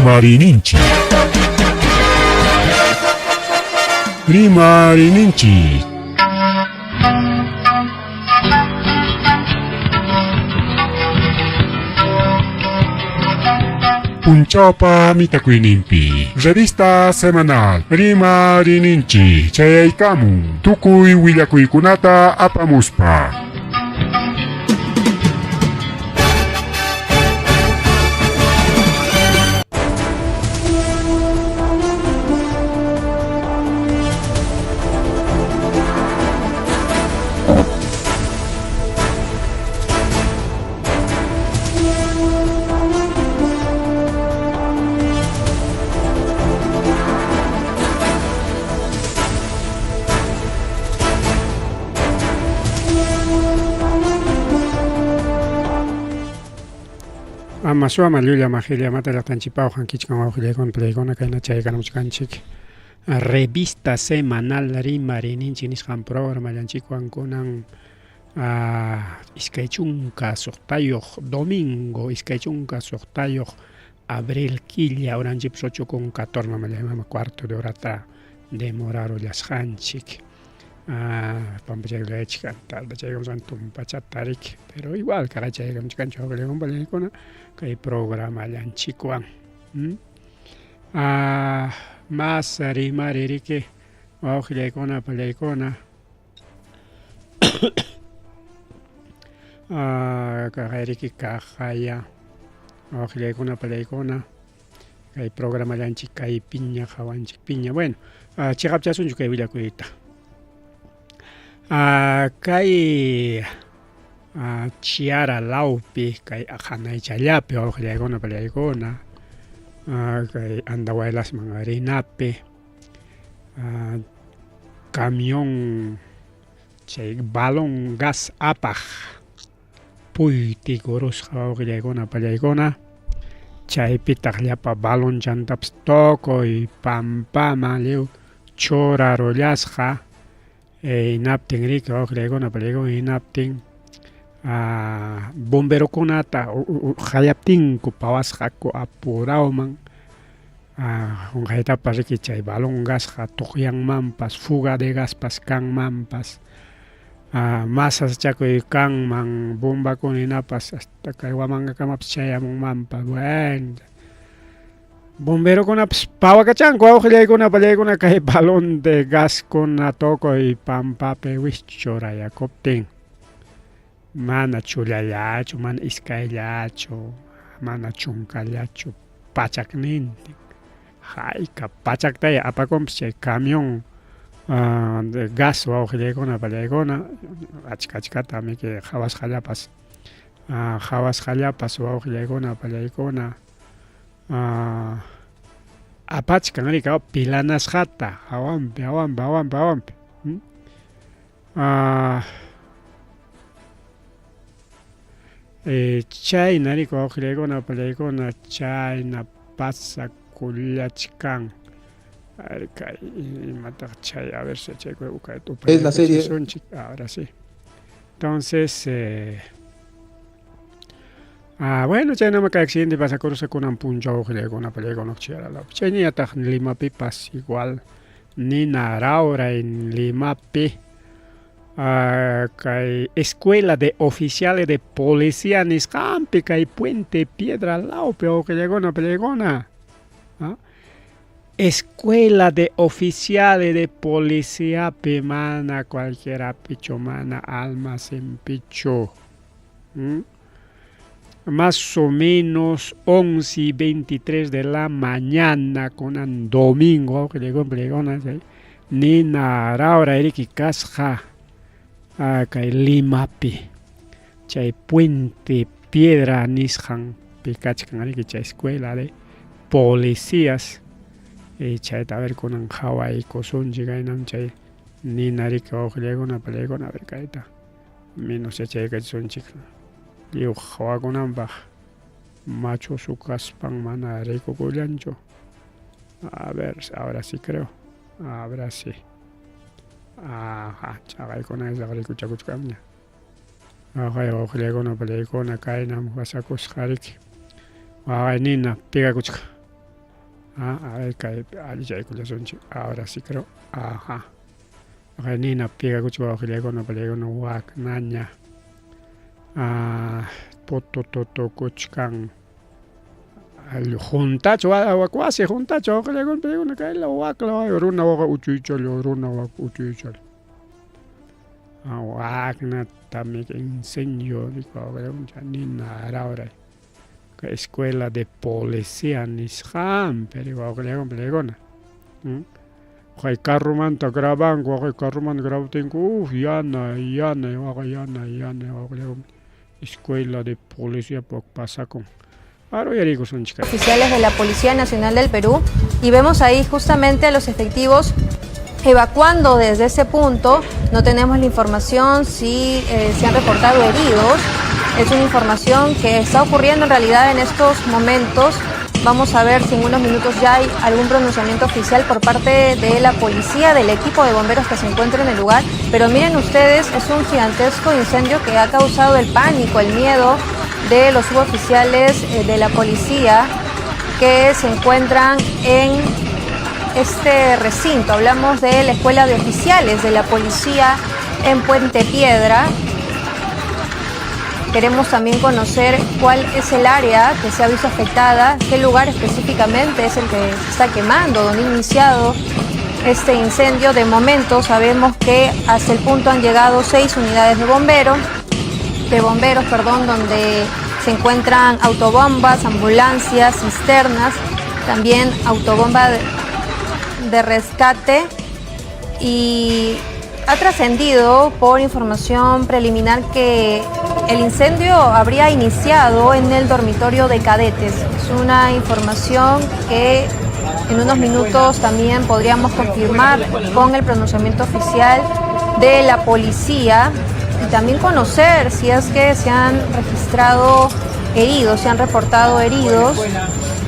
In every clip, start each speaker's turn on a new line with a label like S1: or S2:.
S1: Rimarininchik. Rimarininchik. Punchawpa mitakuyninpi revista semanal Rimarininchik chayaykamun tukuy willakuykunata apamuspa.
S2: Ama suama llulla majilla mata llaqtanchikpaw hankichkan wawqillaykuna palaykuna kayna chaykanamuchkanchik revista semanal rimarininchik nisqan programallanchikwan kunan 26 domingo 26 abril killa horanchikpas 8 con 14 mamallay cuarto de horata demorarullasqanchik pampachaykullaychik tardachaykamusqan tumpachata riki pero igual kaqachaykamuchkanchik wawqillaykuna kay programallanchikwan mas rimari riki wawqillaykuna pallaykuna kaqayriki kaqaya wawqillaykuna pallaykuna kay programallanchik kay piña qawanchik piña bueno chiqapchasunchu kay willakuyta kay Chiara lawpi kay hanaychallapi wawqillaykuna pallaykuna kay Andahuaylasman rinapi camión chay balón gas apaq puytikurusqa wawqillaykuna pallaykuna chaypitaq llapa balonchantapas tukuy pampaman lliw churarullasqa hinaptin riki wawqillaykuna pallaykuna hinaptin bomberokunata qayaptinku pawasqaku apurawman qunqaytapas riki chay balón gasqa tuqyanmanpas fuga de gaspas kanmanpas mas sasachakuy kanman bombakuna hinapas hasta kay Huamangakamapas chayamunmanpas bueno bomberokunapas pawakachanku wawqillaykuna pallaykuna kay balón de gaskuna tukuy pampapi wischurayakuptin mana chullallachu mana iskayllachu mana chunkallachu pachaknintin hayka pachaktaya apakunpas chay camión de gas wawqillaykuna pallaykuna achka achkata miki qhawasqallapas qhawasqallapas wawqillaykuna pallaykuna apachkan riki pilanasqata hawanpi hawanpi hawanpi hawanpi chayna riki wawqillaykuna pallaykuna chayna pasakullachkan kay imataq chay a ver si chay
S3: Es la serie.
S2: Ahora sí. Entonces, bueno, chaynama kay accidente pasakurusqa kunan punchaw wawqillaykuna pallaykuna Chiara lawpi. Chayñataq Limapipas igual nina rawray Limapi kay Escuela de Oficiales de Policía nisqanpi kay Puente Piedra lawpi wawqillaykuna pallaykuna. Escuela de Oficiales de Policiapi mana cualquierapichu mana almacenpichu. Más o menos 11:23 de la mañana kunan domingo nina rawray riki kasqa kay Limapi chay Puente Piedra nisqanpi kachkan riki chay escuela de policías chayta a ver kunan qhawaykusunchik kaynam chay nina riki wawqillaykuna pallaykuna a ver kayta menos yachaykachisunchik lliw qhawakunanpaq machusu kaspan mana rikukullanchu a ver ahora sí creo ahora sí ajá chaqaykuna isaq rikuchakuchkanña waqay wawqillaykuna pallaykuna kaynam pasakusqa riki waqay nina pigakuchka. Ah, a ver kaypi allichaykullasunchik. Ahora sí creo. Ajá. Kay nina pigakuchik wawqillaykuna pallaykuna waknaña. Ah, putu tutukuchkan. Juntachu wasi juntachu wawqillaykuna pallaykuna kayla wakla runa waqa uchuychalla runa wak uchuychalla. Ah, waknatami incendio wawqillaykuna nina rawray. Escuela de policía nisqanpi wawqillaykuna pallaykuna. Kay carromanta grabanku, waqay carromanta grabaptinku uf yana yana waqay yana yana wawqillaykuna escuela de policía pasakun. Uyariykusunchik.
S3: Oficiales de la Policía Nacional del Perú y vemos ahí justamente a los efectivos evacuando desde ese punto. No tenemos la información si se han reportado heridos. Es una información que está ocurriendo en realidad en estos momentos. Vamos a ver si en unos minutos ya hay algún pronunciamiento oficial por parte de la policía, del equipo de bomberos que se encuentra en el lugar. Pero miren ustedes, es un gigantesco incendio que ha causado el pánico, el miedo de los suboficiales de la policía que se encuentran en este recinto. Hablamos de la Escuela de Oficiales de la Policía en Puente Piedra. Queremos también conocer cuál es el área que se ha visto afectada, qué lugar específicamente es el que se está quemando, donde ha iniciado este incendio. De momento sabemos que hasta el punto han llegado 6 unidades de bomberos, donde se encuentran autobombas, ambulancias, cisternas, también autobomba de rescate, y ha trascendido por información preliminar que el incendio habría iniciado en el dormitorio de cadetes. Es una información que en unos minutos también podríamos confirmar con el pronunciamiento oficial de la policía y también conocer si es que se han registrado heridos, se han reportado heridos.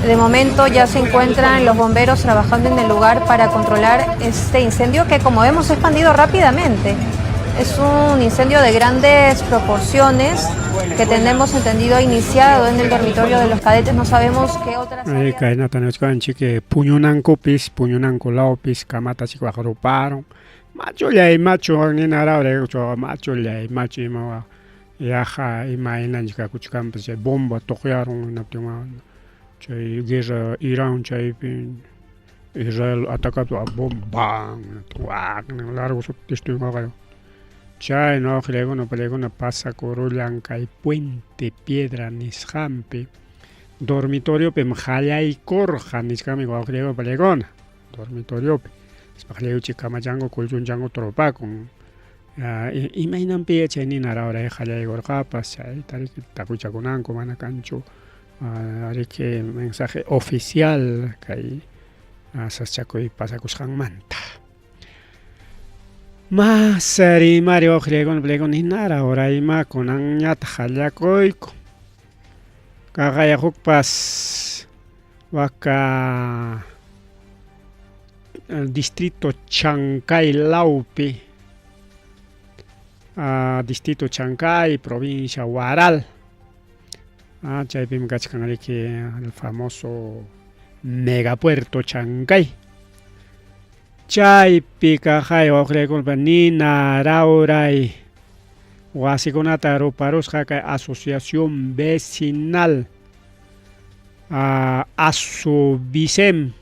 S3: De momento ya se encuentran los bomberos trabajando en el lugar para controlar este incendio que, como vemos, se ha expandido rápidamente. Es un incendio de grandes proporciones que tenemos entendido ha iniciado en el dormitorio de los cadetes. No sabemos qué otras áreas.
S2: Kaynata nichkanchik puñunankupis, puñunanku lawpis kamata chik waqruparon. Machullay machu nina rawray machullay machu ima yaqa imaynanchik kakuchkanpas chay bomba tuqyarun hinaptin chay guerra Irán chaypi Israel atacaptin bomba waq largo sutishtin chay no wawqillaykuna pallaykuna pasakurullan kay Puente Piedra nisqanpi dormitoriopim qallaykurqa nichkanmi wawqillaykuna pallaykuna dormitoriopi qallaykuchik kamachanku colchonchanku tropakun. Imaynanpi chay nina rawray qallaykurqapas chayta riki tapuchakunanku mana kanchu riki mensaje oficial kay sasachakuy pasakusqanmanta. Mas rimari wawqillaykuna pallaykuna hinara urayma kunanñataq qallakuyku. Kaqaya hukpas waka distrito Chancay lawpi, distrito Chancay, provincia Huaral. Chaypim kachkan riki el famoso megapuerto Chancay. Chaypi kaqay wawqillaykuna nina rawray wasikunata ruparusqa kay asociación vecinal Asubicem,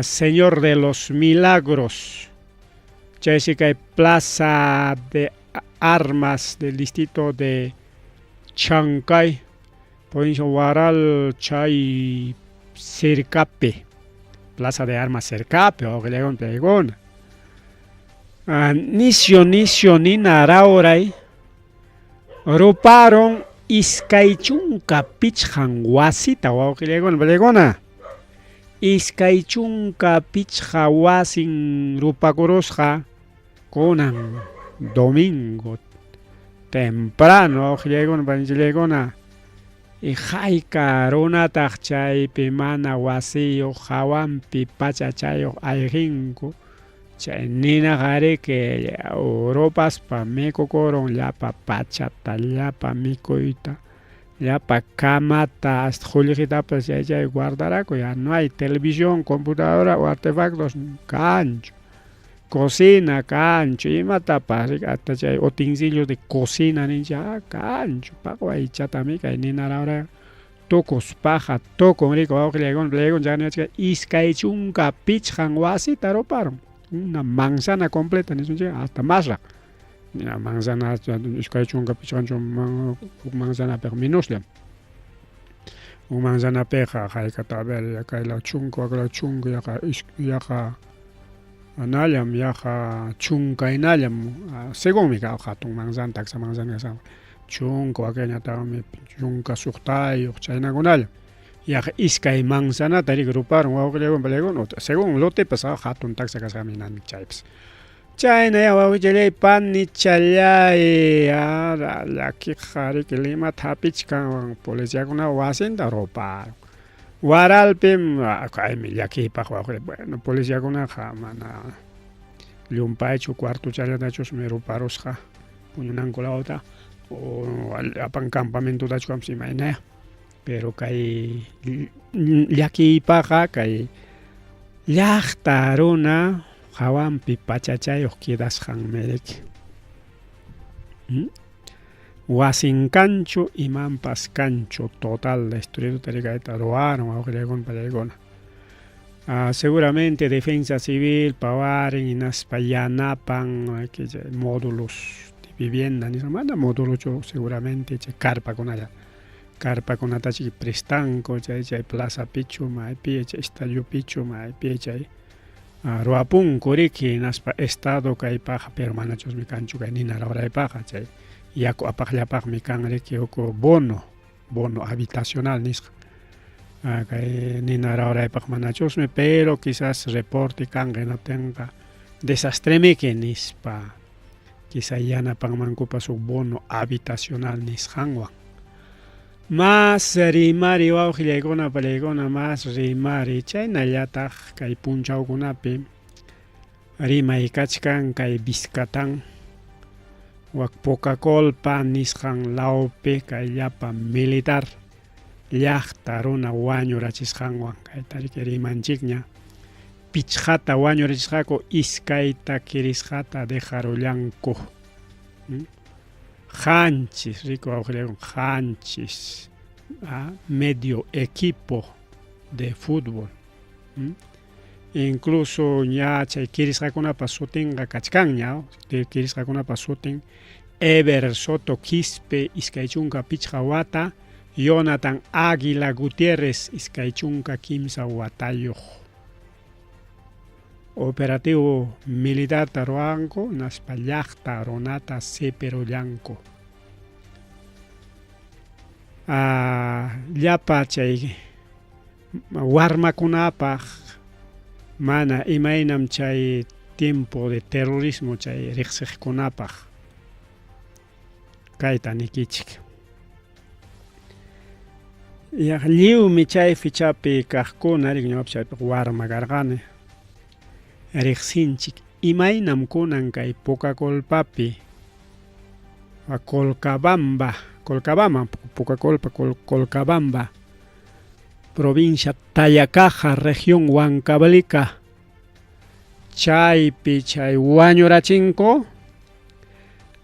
S2: Señor de los Milagros. Chaysi kay Plaza de Armas del distrito de Chancay, provincia Huaral, chay Cercape, Plaza de Armas Cercape, wawqillaykuna. Nisyu nisyu nina rawray ruparon 25 wasita wawqillaykuna pallaykuna. 25 wasin rupakurusqa kunan domingo temprano wawqillaykuna paninchillaykuna. Y hayka runataq chaypi mana wasiyuq hawanpi pachachayuq ayqinku chay ninaqa riki rupaspa mikukurun llapa pachata, llapa mikuyta, Llapa camata hasta qullqitapas chay chay guardaraku ya no hay televisión, computadora o artefactos kanchu. Cocina kanchu, imatapas hasta chay utensilios de cocina ninchik ah kanchu, paqway ichatami kay nina rawrayqa tukuspaqa tukun riki wawqillaykuna palaykuna chayqa 25 wasita ruparun, una manzana completa nisunchik hasta masraq. Manzana 25 huk manzanapiqa menosllam. Huk manzanapiqa haykata a ver kaylaw chunka waklaw chunka yaqa yaqa anallam yaqa chunka hinallam segunmi ka hatun manzana taksa manzana kasqanqa chunka wakinñataqmi 16 chaynakunallam yaqa iskay manzanata riki ruparun wawqillaykuna palaykuna según lotepas hatun taksa kasqanmi hinami chaypas. Chaynayá wawqichallay panichallay ara llakiqa riki Limata hapichkan policiakuna wasinta ruparun. Waralpim kaymi llakiypaq wawqi bueno policiakunaqa mana llumpaychu cuartochallatachusmi ruparusqa puñunanku lawta o llapan campamentotachu kanpas imaynaya pero kay llakiypaqqa kay llaqta runa hawanpi pachachayuq quedasqanmi riki. Wasin kanchu imanpas kanchu total destruidota rikayta ruwarun wawqillaykuna pallaykuna. Seguramente defensa civil pawarin hinaspa yanapan módulos de vivienda nisqa mana módulochu seguramente chay carpakunalla carpakunatachik prestanku chay chay plazapichu maypi chay estadiopichu maypi chay ruwapunku riki hinaspa estado kaypaqqa pero manachusmi kanchu kay nina rawraypaqqa chay yaku apaqllapaqmi kan riki huk bono bono habitacional nisqa kay nina rawraypaq manachusmi pero quizás reporte kanqa hinaptinqa desastremiki nispa quizá yanapanmankupas huk bono habitacional nisqanwan. Mas rimari wawqillaykuna pallaykuna mas rimari chaynallataq kay punchawkunapi rimay kachkan kay Vizcatán wak Pucacolpa nisqan lawpi kay llapa militar llaqta runa wañurachisqanwan kayta riki rimanchikña pichqata wañurachisqaku iskayta kirisqata dejarullanku. Qanchis, riku wawqillaykuna, qanchis medio equipo de fútbol. Incluso ña chay kirisqakunapa sutinqa kachkanña, kirisqakunapa sutin Eber Soto Quispe 25 wata, Jonathan Águila Gutiérrez 23 watayuq. Operativo militarta ruwanku hinaspa llaqta runata sipirullanku. Llapa chay warmakunapaq mana imaynam chay tiempo de terrorismo chay riqsiqkunapaq kayta nikichik. Yaq lliwmi chay fichapi kaqkuna riki ñuqapas chaypiqa warma karqani. Riqsinchik imaynam kunan kay Pucacolpapi Colcabamba, Colcabamba, Pucacolpa, Colcabamba, provincia Tayacaja, región Huancavelica, chaypi chay wañurachinku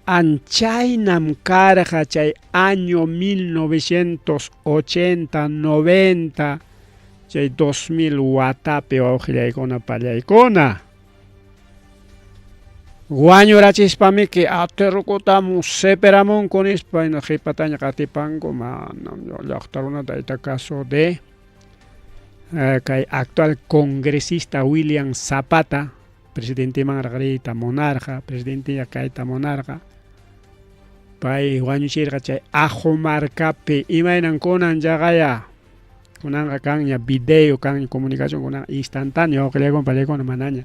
S2: anchaynam karqa chay año 1980, 90, chay 2000 watapi wawqillaykuna pallaykuna. Wañurachispamiki aterrukutamun seperamunku nispa hina qhipataña qatipanku manam llaqta runata ayta caso de kay actual congresista William Zapata presidentemanraq riyta munarqa, presidenteña kayta munarqa. Pay wañuchirqa chay Ajo markapi imaynan kunan chaqaya kunanqa kanña video kanña comunicación kunan instantáneo wawqillaykuna pallaykuna manaña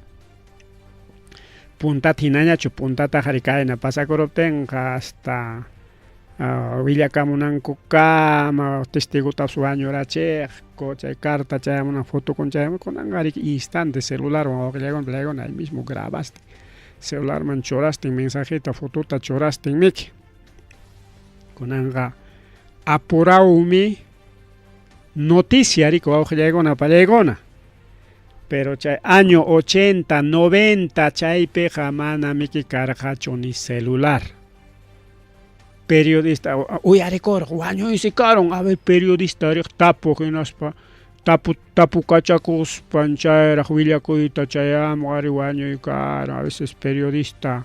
S2: puntata hinañachu puntataqa kayna pasakuruptinqa hasta willakamunankukama testigotapas wañurachiqku chay carta chayamunan fotokuna chayamunan kunanqa riki instante celularwan wawqillaykuna pallaykuna ahí mismo grabaste celularman churastin mensajeta fotota churastin miki kunanqa Apurawmi noticia riki wawqillaykuna pallaykuna. Pero chay año 80, 90 chaypiqa manamiki karqachu ni celular. Periodista uyarikurqa wañuysi karun a ver periodista riq tapuq hinaspa tapu tapukachakuspan chayraq willakuyta chayamuq ari wañuy karun a veces periodista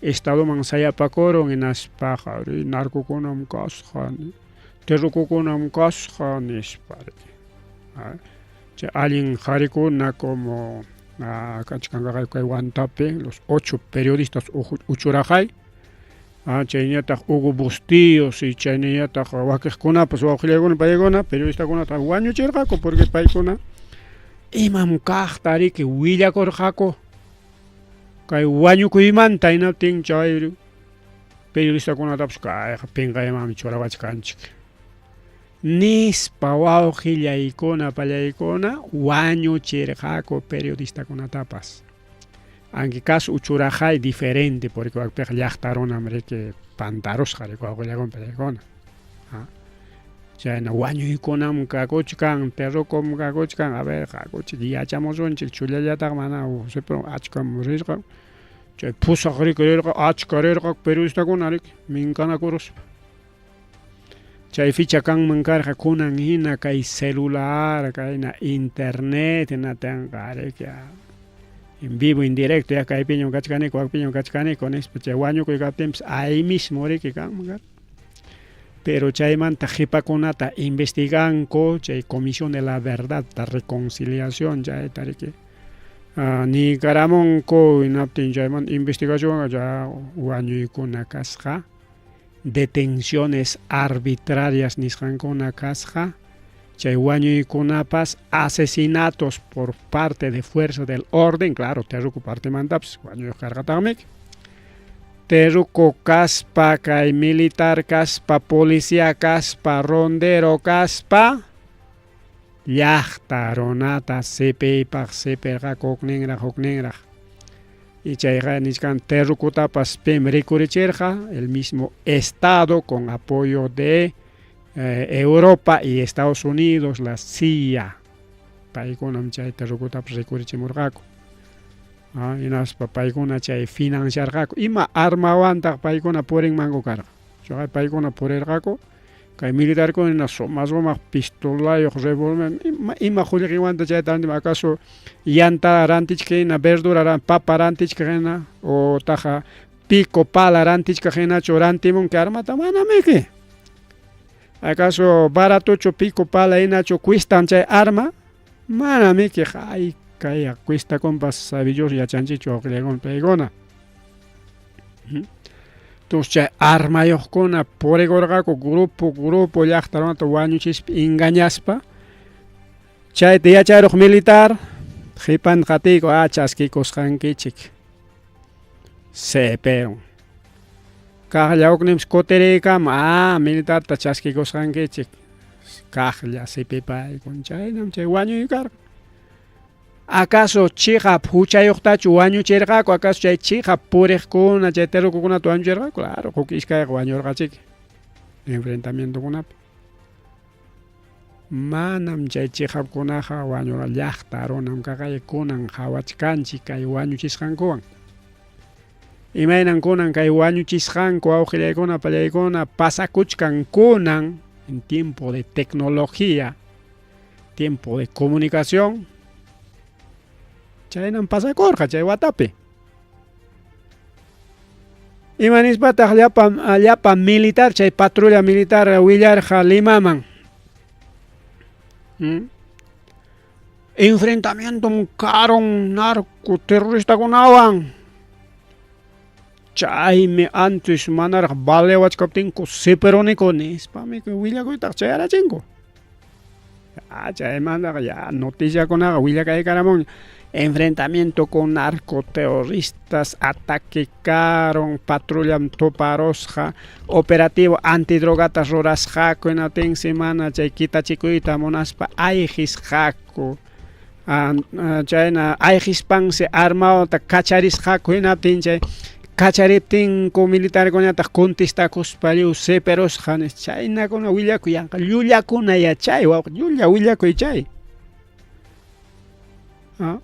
S2: estadoman sayapakurun hinaspaqa ari narcokunam kasqa terrukukunam kasqa nispa chay allin qarikuna como kachkanqa kay Huantapi los ocho periodistas uchuraqay chayñataq Hugo Bustillos y chaynañataq wakiqkunapas wawqillaykuna paykuna periodistakunata wañuchirqaku porque paykuna imam kaqta riki willakurqaku kay wañukuymanta hinaptin chay periodistakunatapas kayqa pinqaymanmi churawachkanchik nispa wawqillaykuna pallaykuna wañuchirqaku periodistakunatapas. Aunque caso uchuraqay diferente porque wakpiqa llaqta runam riki pantarusqa riki wawqillaykuna pallaykuna. Chayna wañuykunam kakuchkan, terrukum kakuchkan, a ver qakuchik yachamusunchik chullallataq mana achkam rirqa chay pusaq riki rirqa achka rirqa periodistakuna riki minkanakuruspa. Chay ficha kanman karqa kunan hina kay celular, kayna internet hinatinqa riki en vivo en directo ya kaypiñam kachkaniku wakpiñam kachkaniku nispa chay wañukuy kaptinpas ahí mismo riki kanman karqa. Pero chaymanta qipakunata investiganku chay Comisión de la Verdad, Reconciliación chayta riki niykaramunku hinaptin chaymanta investigacionqa ya wañuykuna kasqa detenciones arbitrarias nisqankuna kasqa chay wañuykunapas asesinatos por parte de fuerza del orden, claro, terruku partemantapas wañuyuq karqataqmiki. Terruku kaspa, kay militar kaspa, policía kaspa, rondero kaspa, llaqta runata sipiypaq sipirqaku hukninraq hukninraq. Y chayqa nichkan terrukutapas pim rikurichirqa el mismo Estado con apoyo de Europa y Estados Unidos, la CIA. Paykunam chay terrukutapas rikurichimurqaku. Hinaspa paykuna chay financiarqaku. Ima armawantaq paykuna purinmanku karqa. Chayqa paykuna purirqaku kay militarkuna hina suma sumaq pistolayuq revolver ima qullqiwanta chayta rantin acaso yanta rantichkaq hina verdura papa rantichkaq hina o taqa pico pala rantichkaq hinachu rantimunki armata manamiki. Acaso baratochu pico pala hinachu cuestan chay arma manamiki haykaya cuestakunpas sabe Dios yachanchikchu wawqillaykuna paykuna. Entonces chay armayuqkuna purikurqaku grupo grupo llaqta runata wañuchispa engañaspa chayta yacharuq militar qhipanta qatiyku a chaskikusqankichik sipirun. Kaqlla hukninpas kutiriykama a militarta chaskikusqankichik kaqlla sipipaykun chaynam chay wañuy karqa. Acaso chiqap huchayuqtachu wañuchirqaku acaso chay chiqap puriqkuna chay terrukukunata wañuchirqaku claro huk iskayqa wañurqachiki enfrentamientokunapi. Manam chay chiqapkunaqa wañurqa llaqta runam kaqay kunan qawachkanchik kay wañuchisqankuwan. Imaynan kunan kay wañuchisqanku wawqillaykuna pallaykuna pasakuchkan kunan en tiempo de tecnología, tiempo de comunicación. Chaynam pasakurqa chay watapi. Ima nispataq llapa llapa militar chay patrulla militar willarqa Limaman. Enfrentamientom karun narco terroristakunawan. Chaymi antes manaraq baleawachkaptinku sipiruniku nispami willakuytaqa chayarachinku. Chaymantaqa ya noticiakunaqa willakaykaramunña enfrentamiento con narcoterroristas, ataque karun, patrullam tuparusqa, operativo antidrogata rurasqaku hinaptinsi mana chay kitachikuyta munaspa ayqisqaku. Chayna ayqispansi armawata kacharisqaku hinaptin chay Kachariptinku militarkunañataq contestakuspa lliw seperusqa nispa. Chaynakuna willakuy yanqa llullakuna yachay wawqi, llulla willakuy chay. ¿Ah?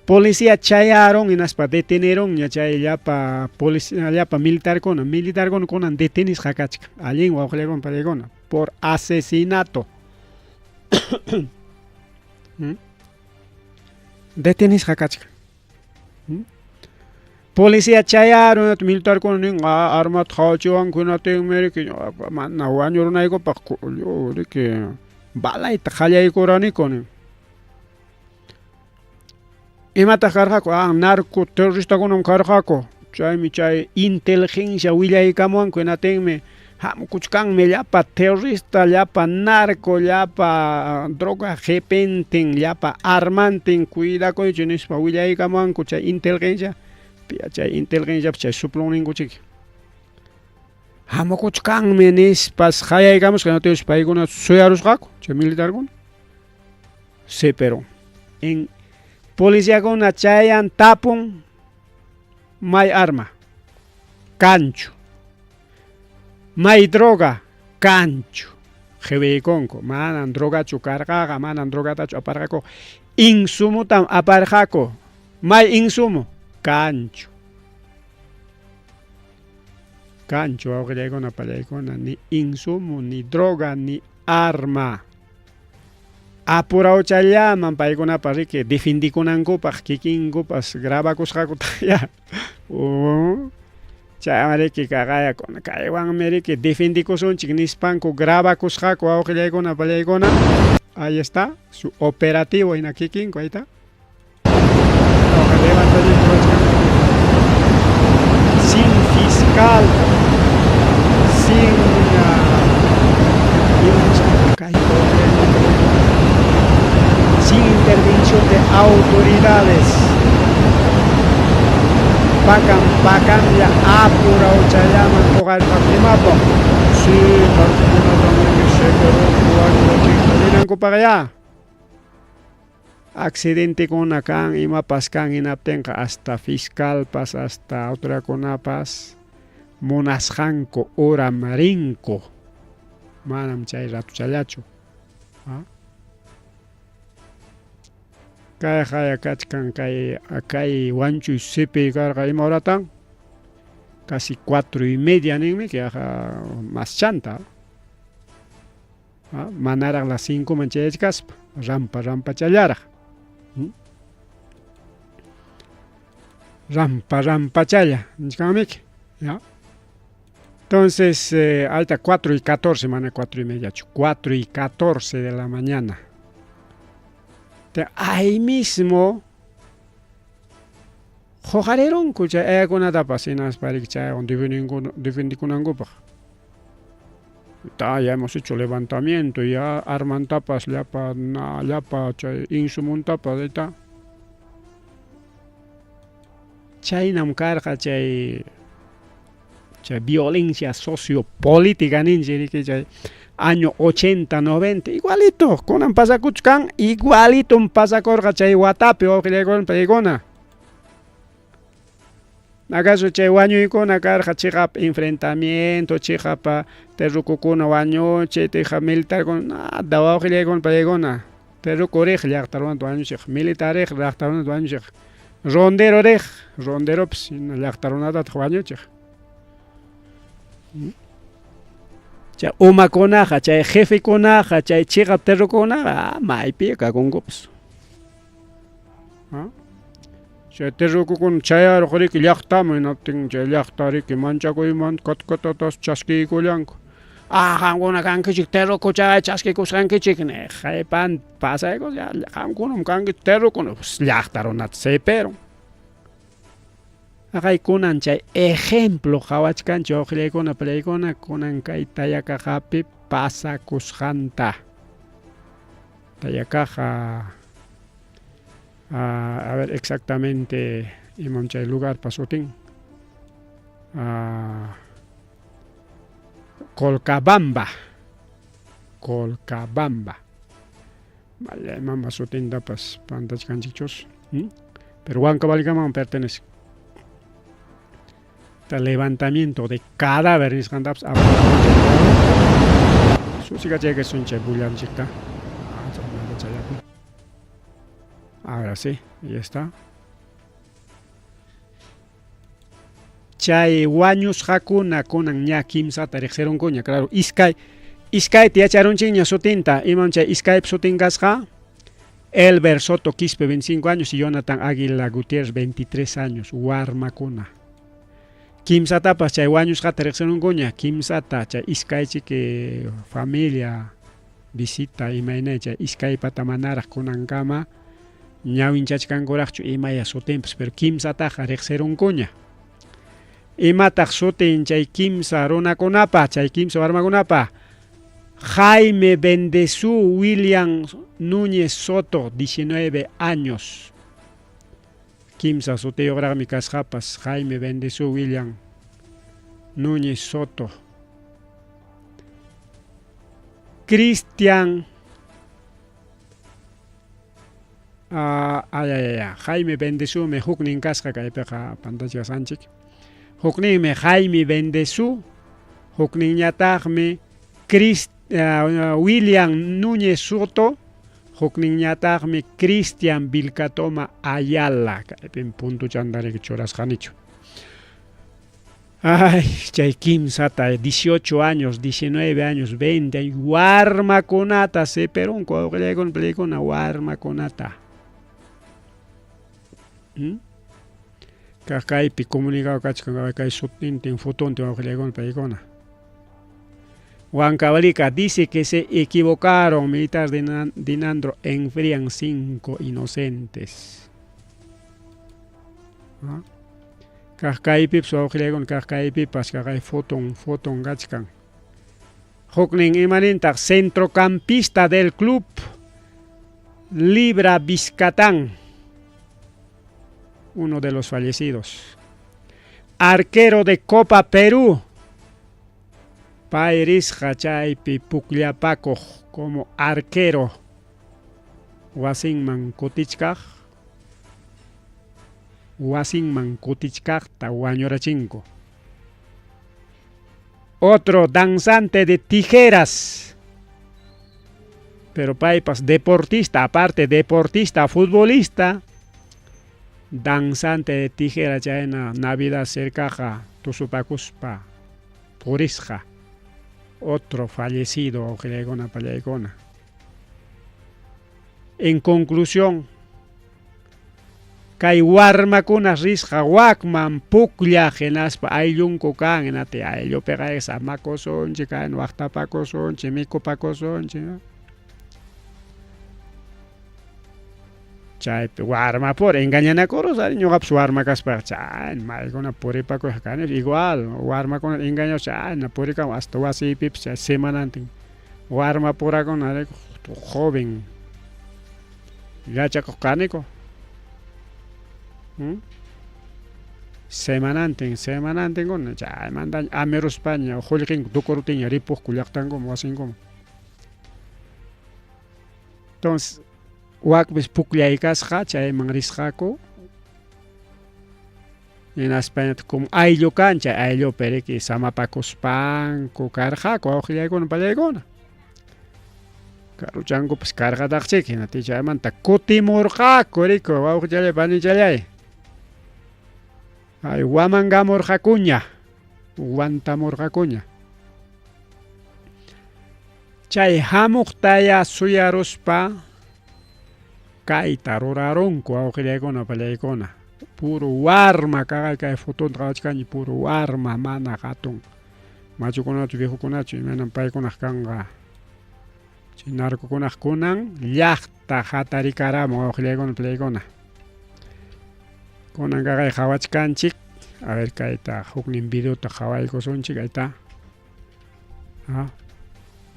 S2: Policía chayarun hinaspa detenerunña chay llapa policía llapa militarkuna, militarkuna kunan detenisqa kachkan. Allin wawqillakuna pallaykuna por asesinato. ¿Mm? Detenisqa kachkan. ¿Mm? Policía chayarun militarkuna nin ah, armata qawachiwanku hinaptinmi riki mana wañurunaykupaq riki balayta qallaykuraniku nin. Imataq karqaku? Ah, narco terroristakunam karqaku. Chaymi chay inteligencia willaykamuwanku hinatinmi hamukuchkanmi llapa terrorista, llapa narco, llapa droga qipintin, llapa armantin, cuidakuychik nispa willaykamuwanku chay inteligencia. Chay inteligenciapas chay suplonninkuchik. Hamukuchkanmi nispas qayaykamusqa hinatinmi paykuna suyarusqaku chay militarkuna. Sí, pero en policiakuna chayan tapun may arma kanchu may droga kanchu qhiwiykunku manan drogachu karqaqa manan drogatachu aparqaku insumutam aparqaku may insumo kanchu kanchu wawqillaykuna pallaykuna ni insumo ni droga ni arma Apurawchallaman paykunapa riki defendikunankupaq kikinkupas grabakusqakutaqya. Chaywan riki kaqayakuna kaywanmi riki defendikusunchik nispanku grabakusqaku wawqillaykuna pallaykuna. Ahí está su operativo hina kikinku ahí está. Sin fiscal, sin sin intervención de autoridades. Pakan pakanlla apurawchallaman uqarisqaku imapaq? Sí, narcokunatam riki sequeronku wañurachinku ninankupaqyá. Accidentekuna kan, imapas kan hinaptinqa hasta fiscalpas, hasta autoridadkunapas munasqanku horam rinku. Manam chay ratochallachu. Kayqaya kachkan kay kay wanchuy sipiy karqa ima horatan? Casi 4:30 ninmi yaqa mas chanta. Manaraq las 5 man chayachkaspa, rampa rampachallaraq. Rampa rampachalla, nichkanmiki. ¿Ya? Entonces, alta 4:14, mana 4:30, 4:14 de la mañana. Ahí mismo huqarirunku chay ayakunatapas hinaspa riki chaywan defendikunankupaq. Ta, ya hemos hecho levantamiento, ya armantapas llapa, na, llapa chay insumuntapas, ahí Chaynam karqa chay chay violencia sociopolítica ninchik riki chay año 80, 90 igualito kunan pasakuchkan igualitom pasakurqa chay watapi wawqillaykuna paykuna. Acaso chay wañuykuna karqa chiqap enfrentamiento, chiqap terrukukuna wañuchiy, tiqa militarkuna, nada wawqillaykuna paykuna. Terruku riq llaqta runata wañuchiq, militar riq llaqta runata wañuchiq, rondero riq, ronderopas llaqta runatataq wañuchiq. Chay umakunaqa, chay jefekunaqa, chay chiqap terrukunaqa maypi kakunkupas. Chay terrukukuna chayaruq riki llaqtaman hinaptin chay llaqta riki manchakuymanta katkatatas chaskiykullanku. Ah, qamkuna kankichik terruku chay chaskikusqankichik niq qhipan pasaykus ya qamkunam kankichik terrukuna llaqta runata sipiron. Haqay kunan chay ejemplo qawachkanchik wawqillaykuna pallaykuna kunan kay Tayakaqapi pasakusqanta. Tayakaqa a ver exactamente imam chay lugarpa sutin. Colcabamba. Colcabamba. Vaya, imampa sutintapas pantachkanchikchus. Pero Huancavelicaman pertenece. Levantamiento de cadáver nisqantapas Susikachaykasun chay bullanchikta. Ahora sí, ya está. Chay wañusqakuna kunan ña kimsata riqsirunkuña, claro, iskay iskayta yacharunchikña sutinta, imam chay iskaypa sutin kasqa? Elber Soto Quispe, 25 años, y Jonathan Águila Gutiérrez, 23 años, warmakuna. Kimsatapas chay wañusqata riqsirunkuña, kimsata chay iskaychiki familia visita imayna chay iskaypata manaraq kunankama ñawinchachkankuraqchu imaya sutinpas, pero kimsataqa riqsirunkuña. Imataq sutin chay kimsa runakunapa, chay kimsa warmakunapa? Jaime Bendezú William Núñez Soto, 19 años. Kimsa sutiyuqraqmi kasqapas Jaime Bendezú William Núñez Soto. Cristian ay, ay, ay, Jaime Bendezúmi huknin kasqa kaypiqa pantachkasanchik. Hukninmi Jaime Bendezú, hukninñataqmi William Núñez Soto, hukninñataqmi Cristian Vilcatoma Ayala. Kaypim puntuchantariki churasqanichu. Ay, chay kimsata, 18 años, 19 años, 20 años, warmakunata siperunku wawqillaykuna palaykuna warmakunata. Kaq kaypi comunicado kachkan kay sutintin fotontin wawqillaykuna palaykuna. Huancavelica dice que se equivocaron, militares de Dinandro enfrían 5 inocentes. ¿Ah? Kaq kaypipas wawqillaykuna kaq kaypipas kaq foton foton kachkan. Huknin imanintaq centrocampista del club Libra Vizcatán, uno de los fallecidos. Arquero de Copa Perú, pay risqa chaypi pukllapakuq como arquero wasinman kutichkaq wasinman kutichkaqta wañurachinku. Otro danzante de tijeras, pero paypas deportista, aparte deportista, futbolista, danzante de tijera chayna Navidad cercaja tusupakuspa purisqa. Otro fallecido wawqillaykuna pallaykuna. En conclusión, kay warmakuna risqa wakman pukllaq hinaspa ayllunku kan hinati ayllupiqa samakusunchik kayna waqtapakusunchik mikupakusunchik chaypi warmapura engañanakurus ari ñuqapas warma kaspaqa chayna maykuna puripakuyaq kani igual warmakuna engañash chayna purikamun hasta wasiypipas chay semanantin warmapurakuna joven yachakuq kaniku. Semanantin, semanantinkuna chaymantaña amiruspaña qullqinku tukuruptinña ripuqku llaqtankuman wasinkuman. Entonces wakpis pukllay kasqa chayman risqaku hinaspañataq como ayllu kan chay ayllupi riki samapakuspanku karqaku wawqillaykuna pallaykuna. Karuchankupas karqataqchik hinaptin chaymanta kutimurqaku riku wawqichallay panichallay. Ay wamangamurqakuña, wantamurqakuña. Chay hamuqtaya suyaruspa kayta rurarunku wawqillaykuna pallaykuna. Puro warma kaqay kay fotonta qawachkanchik puro warma mana hatun machukunachu viejokunachu imaynam paykunaq kanqa. Chay narcokunaq kunan llaqta hatarikaramun wawqillaykuna pallaykuna. Kunan kaqay qawachkanchik, a ver kayta huknin videota qawaykusunchik ahí.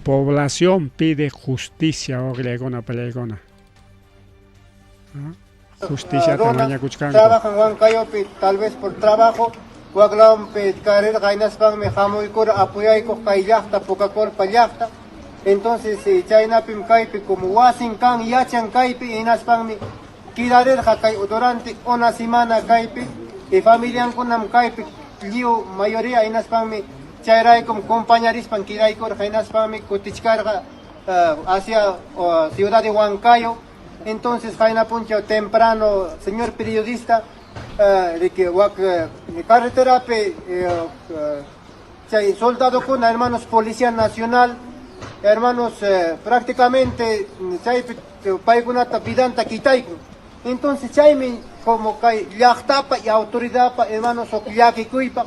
S2: Población pide justicia wawqillaykuna pallaykuna. Justiciata mañakuchkanku.
S4: Trabajan Huancayopi, tal vez por trabajo, waklawpi karirqa hinaspanmi hamuykura apuyaykuq kay llaqta Pucacorpa llaqta. Entonces chaynapim kaypi como wasin kan yachan kaypi hinaspanmi kidarirqa kay durante una semana kaypi y familiankunam kaypi Lliw mayoría hinaspanmi chayraykum compañarispan quedaykurqa hinaspanmi kutichkarqa hacia ciudad de Huancayo. Entonces qayna punchaw temprano, señor periodista, riki wak carreterapi chay soldadokuna, hermanos Policía Nacional, hermanos, prácticamente chaypi paykunata vidanta quitaykun. Entonces chaymi como kay llaqtapa y autoridadpa, hermanos, huk llakikuypa,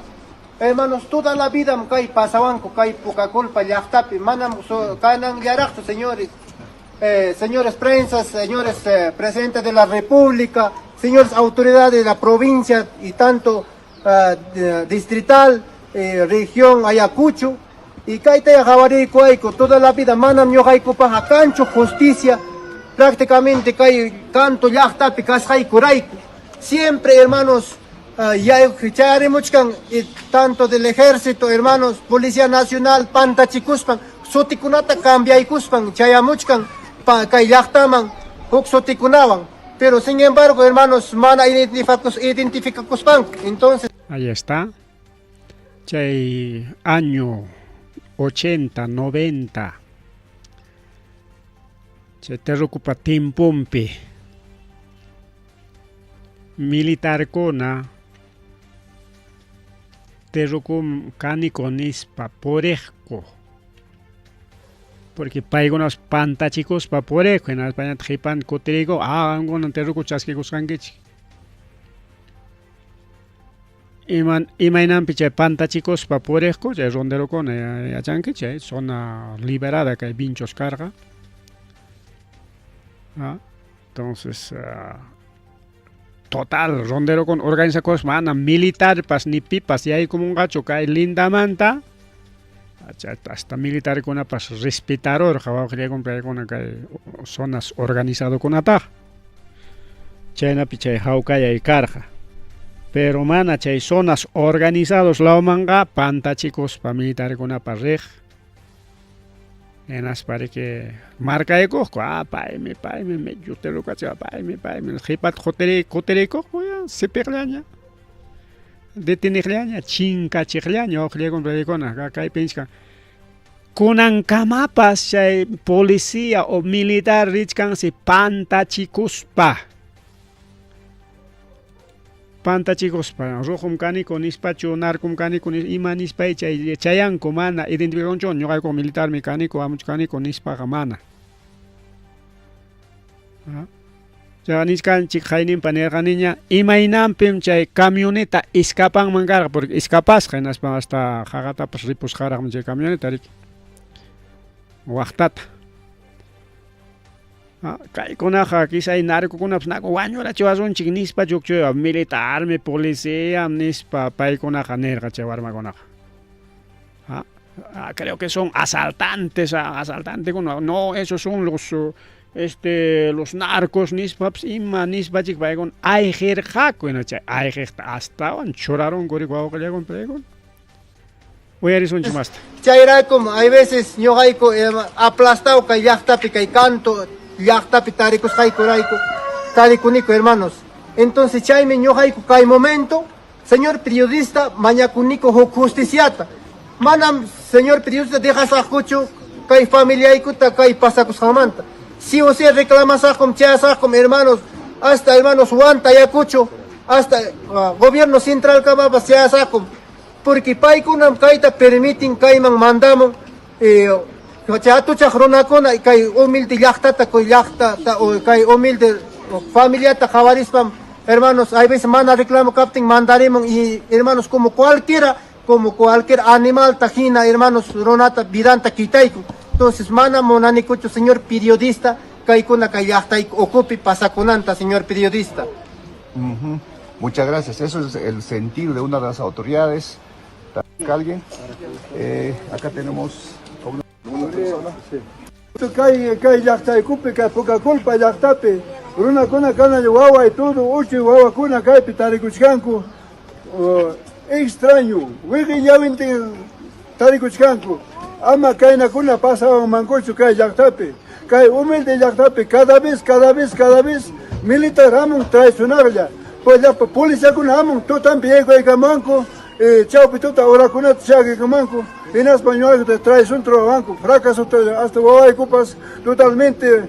S4: hermanos, toda la vida kay pasawanku kay Pucacolpa llaqtapi, manam kananllaraqchu, señores. Señores prensas, señores presidente de la República, señores autoridades de la provincia y tanto distrital, región Ayacucho, y kayta qawariykuayku toda la vida manam ñuqaykupaqqa kanchu justicia prácticamente kay canto llaqtapi kasqaykurayku. Siempre, hermanos, chayarimuchkan tanto del ejército, hermanos, Policía Nacional, pantachikuspan, sutikunata cambiaykuspan chayamuchkan kay llaqtaman huk sutikunawan. Pero sin embargo, hermanos, mana identificakuspanku. Entonces,
S2: Ahí está. Chay año 80, 90. Chay terrukupa timpumpi. Militarkuna terrukum kaniko nispa puriqku. Porque paykunas pantachikuspa puriqku, hinaspa qhipan kutiriyku, qamkuna terruku chaskikusqankichik. Imaynanpi chay pantachikuspa puriqku chay ronderokuna yachanki chay zona liberada kay Vinchos karqa. Entonces, total ronderokuna organizakuspa mana militarpas ni pipas yaykumunqachu kay lindamanta, hasta militarkunapas respetarurqa wawqillaykuna paykuna kay zonas organizadokunataqa. Chaynapi chay hawkayay karqa. Pero mana chay zonas organizados lawmanqa pantachikuspa militarkunapa riq. Hinaspa riki markaykuqku, paymi, paymi, medio terrukachiwa, paymi, paymi. Qhipata kutiriykuqku ya sipiqllaña, deteniqllaña, chinkachiqllaña wawqillaykuna paykuna kaypi nichkan. Kunankamapas chay policía o militar richkansi pantachikuspa. Pantachikuspa, rujum kaniko nispachu, narcum kaniko ima nispay chay chayanku mana identificakunchu, ñuqayku militarmi kaniko, amuchu kaniko nispaqa mana. Chay nichkanchik qayninpa nirqaniña, imaynanpim chay camioneta escapanman karqa, porque escapasqa hinaspa hasta qaqatapas ripusqaraqmi chay camioneta riki. Waqtata. Kaykunaqa quizá narcokunapas naku wañurachiwasunchik nispa chukchuy militarmi, policía nispa paykunaqa nirqa chay warmakunaqa. Creo que son asaltantes, asaltantekuna, no, esos son los narcos nispapas ima nispachik paykuna ayqirqaku, hina chay ayqiqta astawan churarunku riki wawqillaykuna paykuna. Uyarisunchik masta.
S4: Chayraykum hay veces ñuqayku aplastado kay llaqtapi kay canto llaqtapi tarikusqaykurayku tarikuniku, hermanos. Entonces chaymi ñuqayku kay momento, señor periodista, mañakuniku huk justiciata. Manam, señor periodista, dejasaqkuchu kay familiaykuta kay pasakusqanmanta. Sí o sí reclamasaqkum, chayasaqkum, hermanos, hasta, hermanos, Huanta, Ayacucho, hasta gobierno central kamapas chayasaqkum. Porque paykunam kayta permiten kayman mandamun hatuchaq runakuna kay humilde llaqtata, kay llaqtata, kay humilde familiata qhawarispam, hermanos, hay veces mana reclamo kaptin mandarimun y, hermanos, como cualquier animal hina, hermanos, runata vidanta quitayku. Entonces mana munanikuchu, señor periodista, kaykuna kay llaqtayku ukupi pasakunanta, señor periodista.
S5: Muchas gracias. Eso es el sentir de una de las autoridades. ¿Alguien? Acá tenemos a una persona.
S6: Kay kay llaqtaykupi kay Pucacolpa llaqtapi runakuna kana wawa y todo uchuy wawakuna kaypi tarikuchkanku extraño wiqi llawintin tarikuchkanku. Ama kaynakuna pasawanmankuchu kay llaqtapi, kay humilde llaqtapi. Cada vez, cada vez, cada vez militar hamun traicionarlla, pues llapa policiakuna hamun tutanpi yaykuykamanku. Chawpi tuta horakunata chakikamanku, hinaspa ñuqaykuta traicionta ruwawanku, fracasota hasta wawaykupas totalmente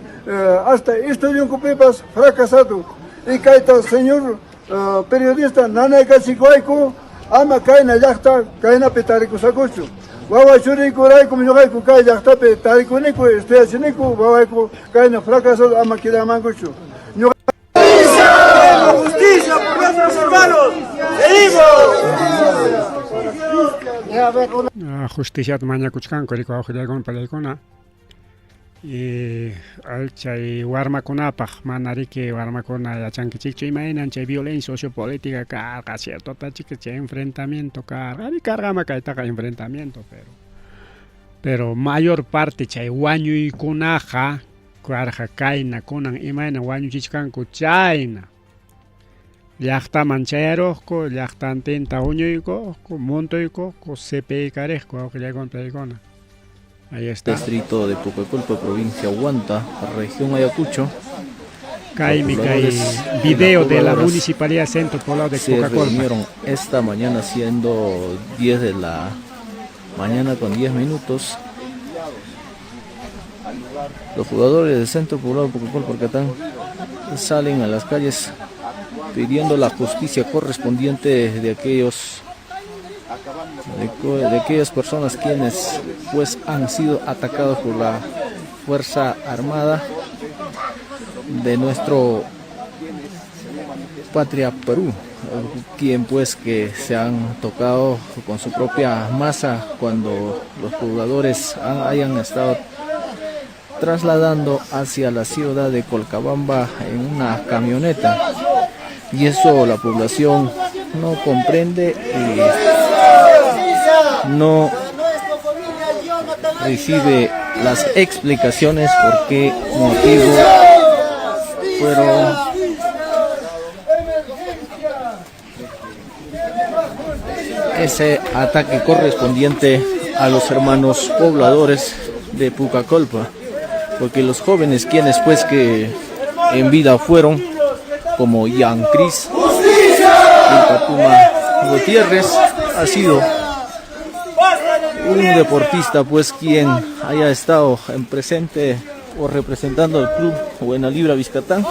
S6: hasta estudionkupipas fracasado. Y kayta señor periodista nanaykachikuwayku ama kayna llaqta kaynapi tarikusakuchu. Wawa churiykuraykum ñuqayku kay llaqtapi tarikuniku, estudiachiniku, wawayku kayna fracasado ama quedamankuchu.
S7: ¡Justicia por nuestros hermanos! ¡Seguimos!
S2: Justiciata mañakuchkanku riki wawqillaykuna palaykuna y chay warmakunapaq mana riki warmakuna yachankichikchu imaynan chay violencia sociopolítica karqa, ciertotachika chay enfrentamiento karqa, ari karqama kaytaqa enfrentamiento, pero mayor parte chay wañuykunaqa karqa kayna kunan imayna wañuchichkanku chayna. Llaqtaman chayaruqku, llaqtantinta huñuykuqku, montuykuqku, sipiykaриqku wawqillaykuna palaykuna. Ahí está.
S8: Distrito de Pucacolpa, provincia Huanta, región Ayacucho.
S2: Kaymi
S8: Los
S2: kay
S8: pobladores y
S2: video
S8: las
S2: de la
S8: pobladoras
S2: Municipalidad Centro Poblado de
S8: se
S2: Pucacolpa.
S8: reunieron esta mañana siendo 10 de la mañana con 10 minutos. Los jugadores del Centro Poblado de Pucacolpa, Arcatán, salen a las calles pidiendo la justicia correspondiente de aquellos de aquellas personas quienes pues han sido atacados por la Fuerza Armada de nuestro patria Perú, quien pues que se han tocado con su propia masa cuando los pobladores hayan estado trasladando hacia la ciudad de Colcabamba en una camioneta, y eso la población no comprende y no recibe las explicaciones por qué motivo fueron ese ataque correspondiente a los hermanos pobladores de Pucacolpa, porque los jóvenes quienes pues que en vida fueron, como Ian Cris Patuma Gutiérrez, ha sido un deportista pues quien haya estado en presente o representando al club Buena Libra Vizcatán,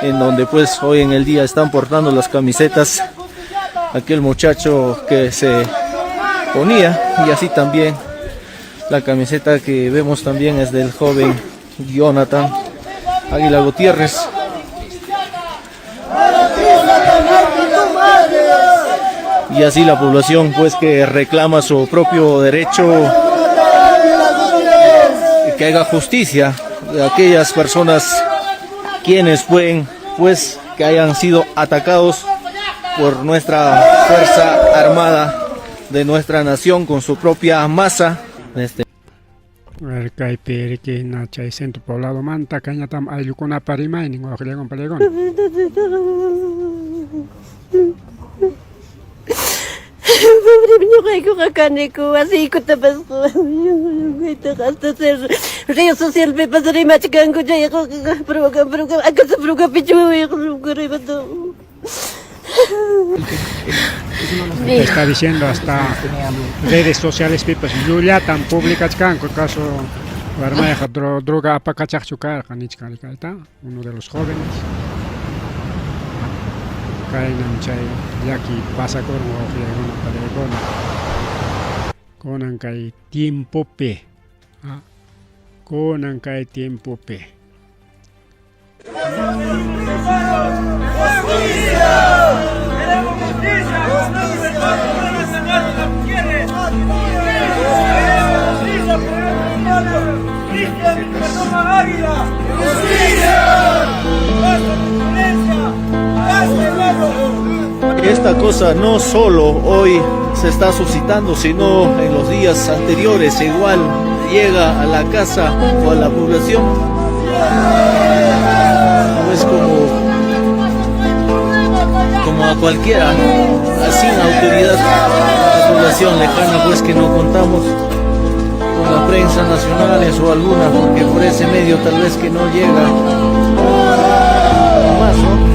S8: en donde pues hoy en el día están portando las camisetas aquel muchacho que se ponía, y así también la camiseta que vemos también es del joven Jonathan Águila Gutiérrez. Y así la población pues que reclama su propio derecho, que haga justicia de aquellas personas quienes pueden pues que hayan sido atacados por nuestra Fuerza Armada de nuestra nación con su propia masa. Este.
S2: Kaypi riki na chay centro poblado manta kaynatam ayllukunapa rimaynin wawqillaykuna palaykuna.
S9: Pobre ñuqaykuqa kaniku wasiykutapas hasta río socialpipas rimachkanku chayqa provoca provoca acaso provocapichu
S2: Está diciendo hasta redes sociales pipas llullatan publicachkanku caso warmayqa droga apakachaqchu karqa nichkan rikayta uno de los jóvenes. Kaynam chay llaki pasakurun wawqillaykuna palaykuna. Kunan kay tiempopi, kunan kay tiempopi.
S7: ¡Justicia! ¡Queremos justicia! ¡Justicia por nuestros hermanos! ¡Cristian Perdona Águila! ¡Justicia! ¡Basta de violencia! ¡Basta, hermano!
S8: Esta cosa no solo hoy se está suscitando, sino en los días anteriores igual llega a la casa o a la población. Pues como a cualquiera, sin autoridad, la población lejana, pues que no contamos con la prensa nacionales o alguna, porque por ese medio tal vez que no llega más, ¿no?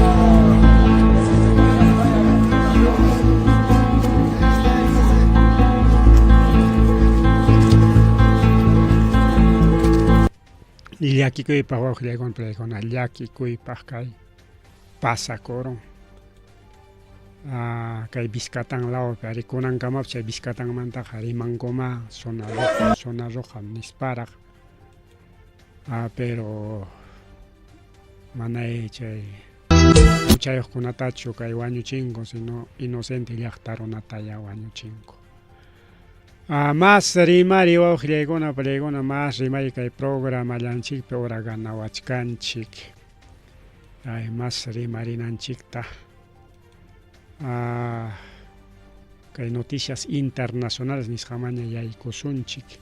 S2: Llakikuypaq wawqillaykuna palaykuna llakikuypaq kay pasakurun. Ah, kay Vizcatán lawpi ari kunankamapas chay Vizcatanmantaqa rimankuma zona roja, zona roja nisparaq. Ah, pero manay chay huchayuqkunatachu kay wañuchinku, sino inocente llaqta runataya wañuchinku. Ah, más rimari wawqillaykuna palaykuna más rimari kay programallanchikpi hora ganawachkanchik. Ay, más rimarinanchikta. Ah, kay noticias internacionales nisqamaña yaykusunchik.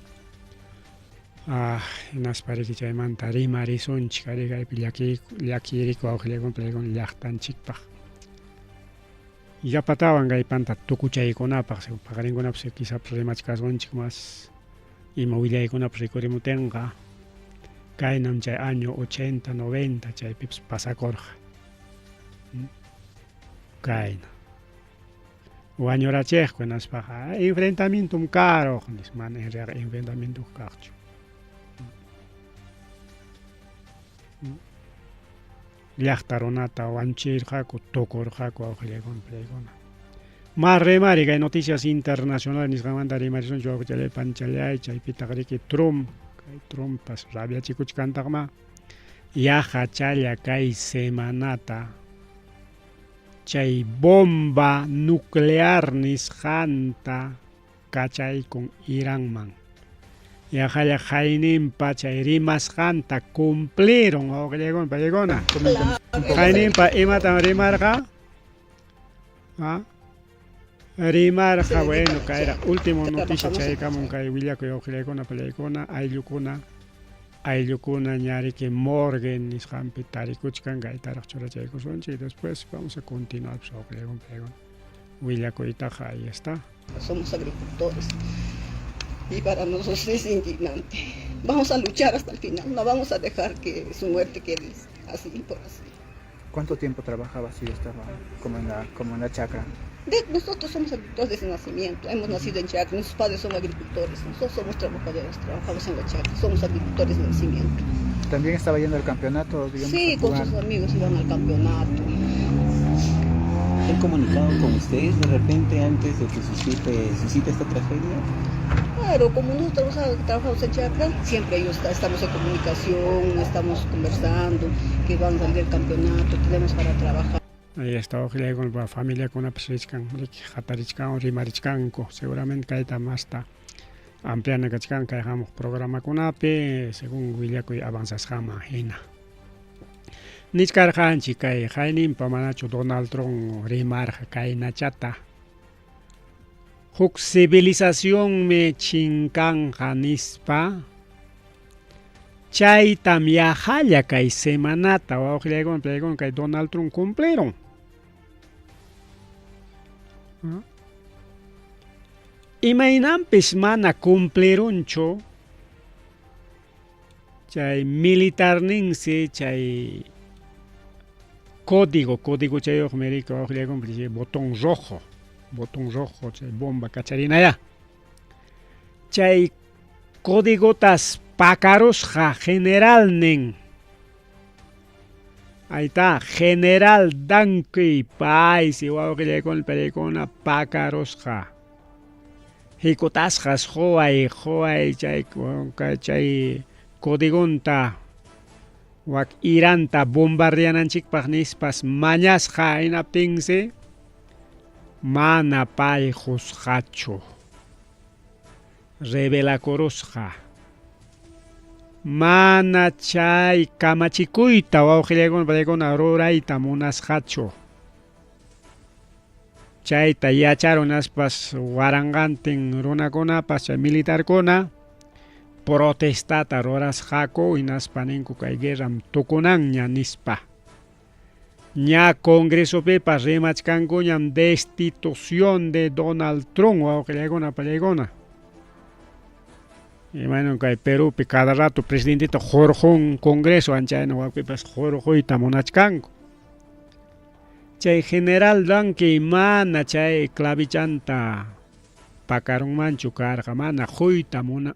S2: Ah, hinaspa riki chaymanta rimarisunchik ari kaypi llaki llakiriku wawqillaykuna palaykuna llaqtanchikpaq. Yapatawan kay panta tukuchaykunapaq paqarinkunapas quizás rimachkasunchik mas ima willaykunapas rikurimutinqa kaynam chay año 80, 90 chaypipas pasakurqa. Kayna. Wañurachiqku hinaspaqa enfrentamientom karuq nispa mana en realidad enfrentamiento kaqchu. Llaqta runata wanchirqaku, tukurqaku wawqillaykuna paykuna. Mas rimari kay noticias internacionales nisqanmanta rimarisunchik wawqichalay panchalay chaypitaq riki Trump kay Trumpas rabiachikuchkantaqma yaqa challa kay semanata chay bomba nuclear nisqanta kachaykun Iranman. Yaqalla qayninpa chay rimasqanta cumplirun wawqillaykuna paykuna. Qayninpa imatam rimarqa? ¿Ah? Rimarqa, bueno, kayra último noticia chaykamun kay willakuy wawqillaykuna pallaykuna ayllukuna ayllukuna ñariki morgue nisqanpi tarikuchkan kaytaraq churachaykusunchik después vamos a continuar pues, wawqillaykuna pallaykuna willakuytaqa ahí está.
S10: Somos agricultores y para nosotros es indignante. Vamos a luchar hasta el final, no vamos a dejar que su muerte quede así por así.
S11: ¿Cuánto tiempo trabajaba si estaba como en la, como en la chacra?
S10: Nosotros somos agricultores desde nacimiento, hemos nacido en chacra, nuestros padres son agricultores, nosotros somos trabajadores, trabajamos en la chacra, somos agricultores de nacimiento.
S11: ¿También estaba yendo al campeonato?
S10: Digamos, sí, con sus amigos iban al campeonato.
S12: ¿Se han comunicado con ustedes de repente antes de que suscite, suscite esta tragedia?
S10: Claro, como nosotros trabajamos en chacra, siempre ellos estamos en comunicación, estamos conversando, que van a salir del campeonato, tenemos para trabajar.
S2: Ahí está, con la familia con richkan, hatarichkan, rimarichkanku, seguramente kayta masta ampliana kachkan kay hamuq programakunapi, según willakuy avanzasqanman hina. Nichkarqanchik kay hayninpa manachu Donald Trump rimarqa kaynachata. Huk civilizacionmi chinkanqa nispa chaytam yaqalla kay semanata wawqillaykuna paykuna kay Donald Trump cumplirun. Imaynanpis mana cumplirunchu chay militarninsi chay código, código chayuqmi riki wawqillaykuna chay botón rojo, botón rojo chay bomba kacharinaya. Chay códigotas pakarusqa generalnin. Ahí está, General Danqui paysi wawqillaykuna paykuna pakarusqa. Hikutasqas quway quway chay chay códigonta wak Iranta bombardeananchikpaq nispas mañasqa hinaptinsi mana pay qusqachu. Rebelakurusqa. Mana chay kamachikuyta wawqillaykuna paykuna rurayta munasqachu. Chayta yacharun aspas waranqantin runakunapas chay militarkuna protestata rurasqaku hinaspa ninku kay guerram tukunanña nispa. Ña congresopipas rimachkankuñam destitución de Donald Trump wawqillaykuna pallaykuna. Imaynan kay Perupi cada rato presidenteta hurqun congreso anchayna wawqipas hurquyta munachkanku. Chay general Danqui mana chay clavichanta pakarunmanchu karqa mana quyta muna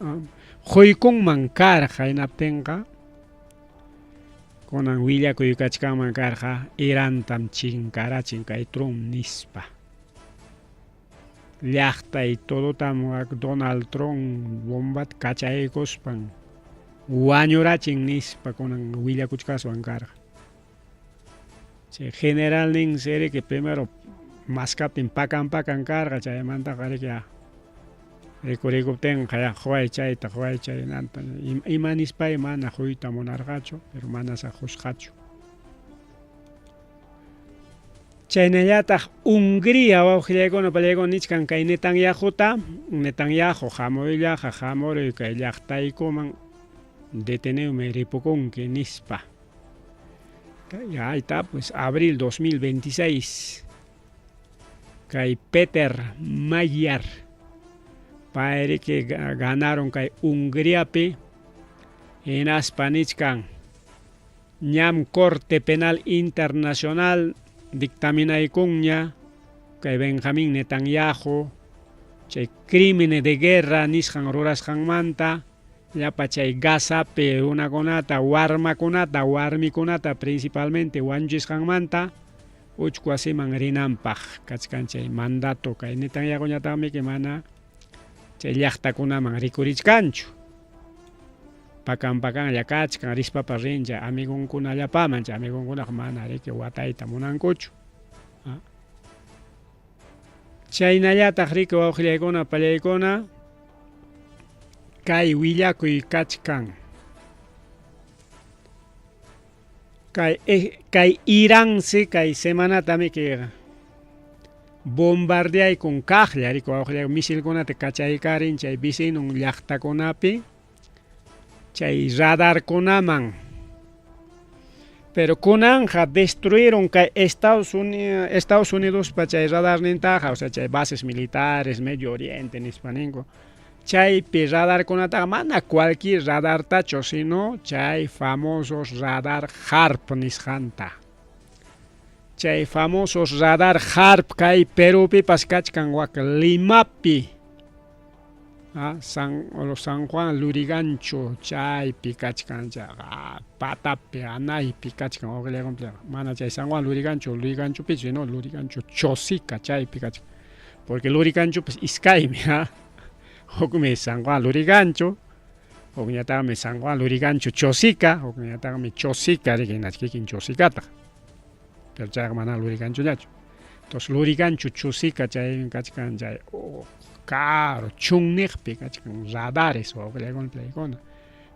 S2: quykunman karqa hinaptinqa Kunan willakuy kachkanman karqa Irantam chinkarachin kay Trump nispa. Llaqtay todotam Donald Trump bombata kachaykuspan wañurachin nispa kunan willakuchkaswan karqa. Chay generalninsi riki primero maskaptin pakan pakan karqa chaymantaqa riki rikurikuptinqa ya quway chayta quway chaynanta ima nispay mana quyta munarqachu pero manasá qusqachu. Chaynallataq Hungría wawqillaykuna pallaykuna nichkan kay Netanyahuta, Netanyahu hamuyllaqa hamuruy kay llaqtaykuman detenewmi ripukunki nispa. Ahí está, pues abril 2026. Kay Peter Magyar payriki ganaron kay Hungriapi hinaspa nichkan ñam Corte Penal Internacional dictaminaykunña kay Benjamín Netanyahu chay crímenes de guerra nisqan rurasqanmanta llapa chay Gazapi runakunata, warmakunata, warmikunata principalmente wañuchisqanmanta uchku wasiman rinanpaq kachkan chay mandato kay Netanyahuñataqmiki mana chay llaqtakunaman rikurichkanchu. Pakan pakanlla kachkan rispapas rin chay amigonkunallapaman chay amigonkunaqa mana riki watayta munankuchu. Chaynallataq riki wawqillaykuna pallaykuna kay willakuy kachkan. Kay, kay Iransi kay semanata miki bombardeaykun kaqlla riki wawqillaykuna misilkunata kachaykarin chay vecinon llaqtakunapi chay radarkunaman. Pero kunanqa destruyeron kay Estados Unidos, Estados Unidospa chay radarnintaqa, o sea, chay bases militares, Medio Oriente nispa ninku. Chaypi radarkunataqa mana cualquier radartachu, sino chay famosos radar HARP nisqanta. Chay famosos radar HARP kay Perupipas kachkan wak Limapi. Ah, San, San Juan Lurigancho chaypi kachkan chayqa patapi anaypi kachkan mana chay San Juan Lurigancho Luriganchopichu sino Lurigancho Chosica chaypi kachkan porque Luriganchopas iskaymi ha hukmi San Juan Lurigancho hukñataqmi San Juan Lurigancho Chosica hukñataqmi Chosica riki kikin Chosicataq pero chayqa mana Luriganchollachu. Entonces Lurigancho Chosica chaymi kachkan chay oh, caro chunniqpi kachkan radares wawqillaykuna playkuna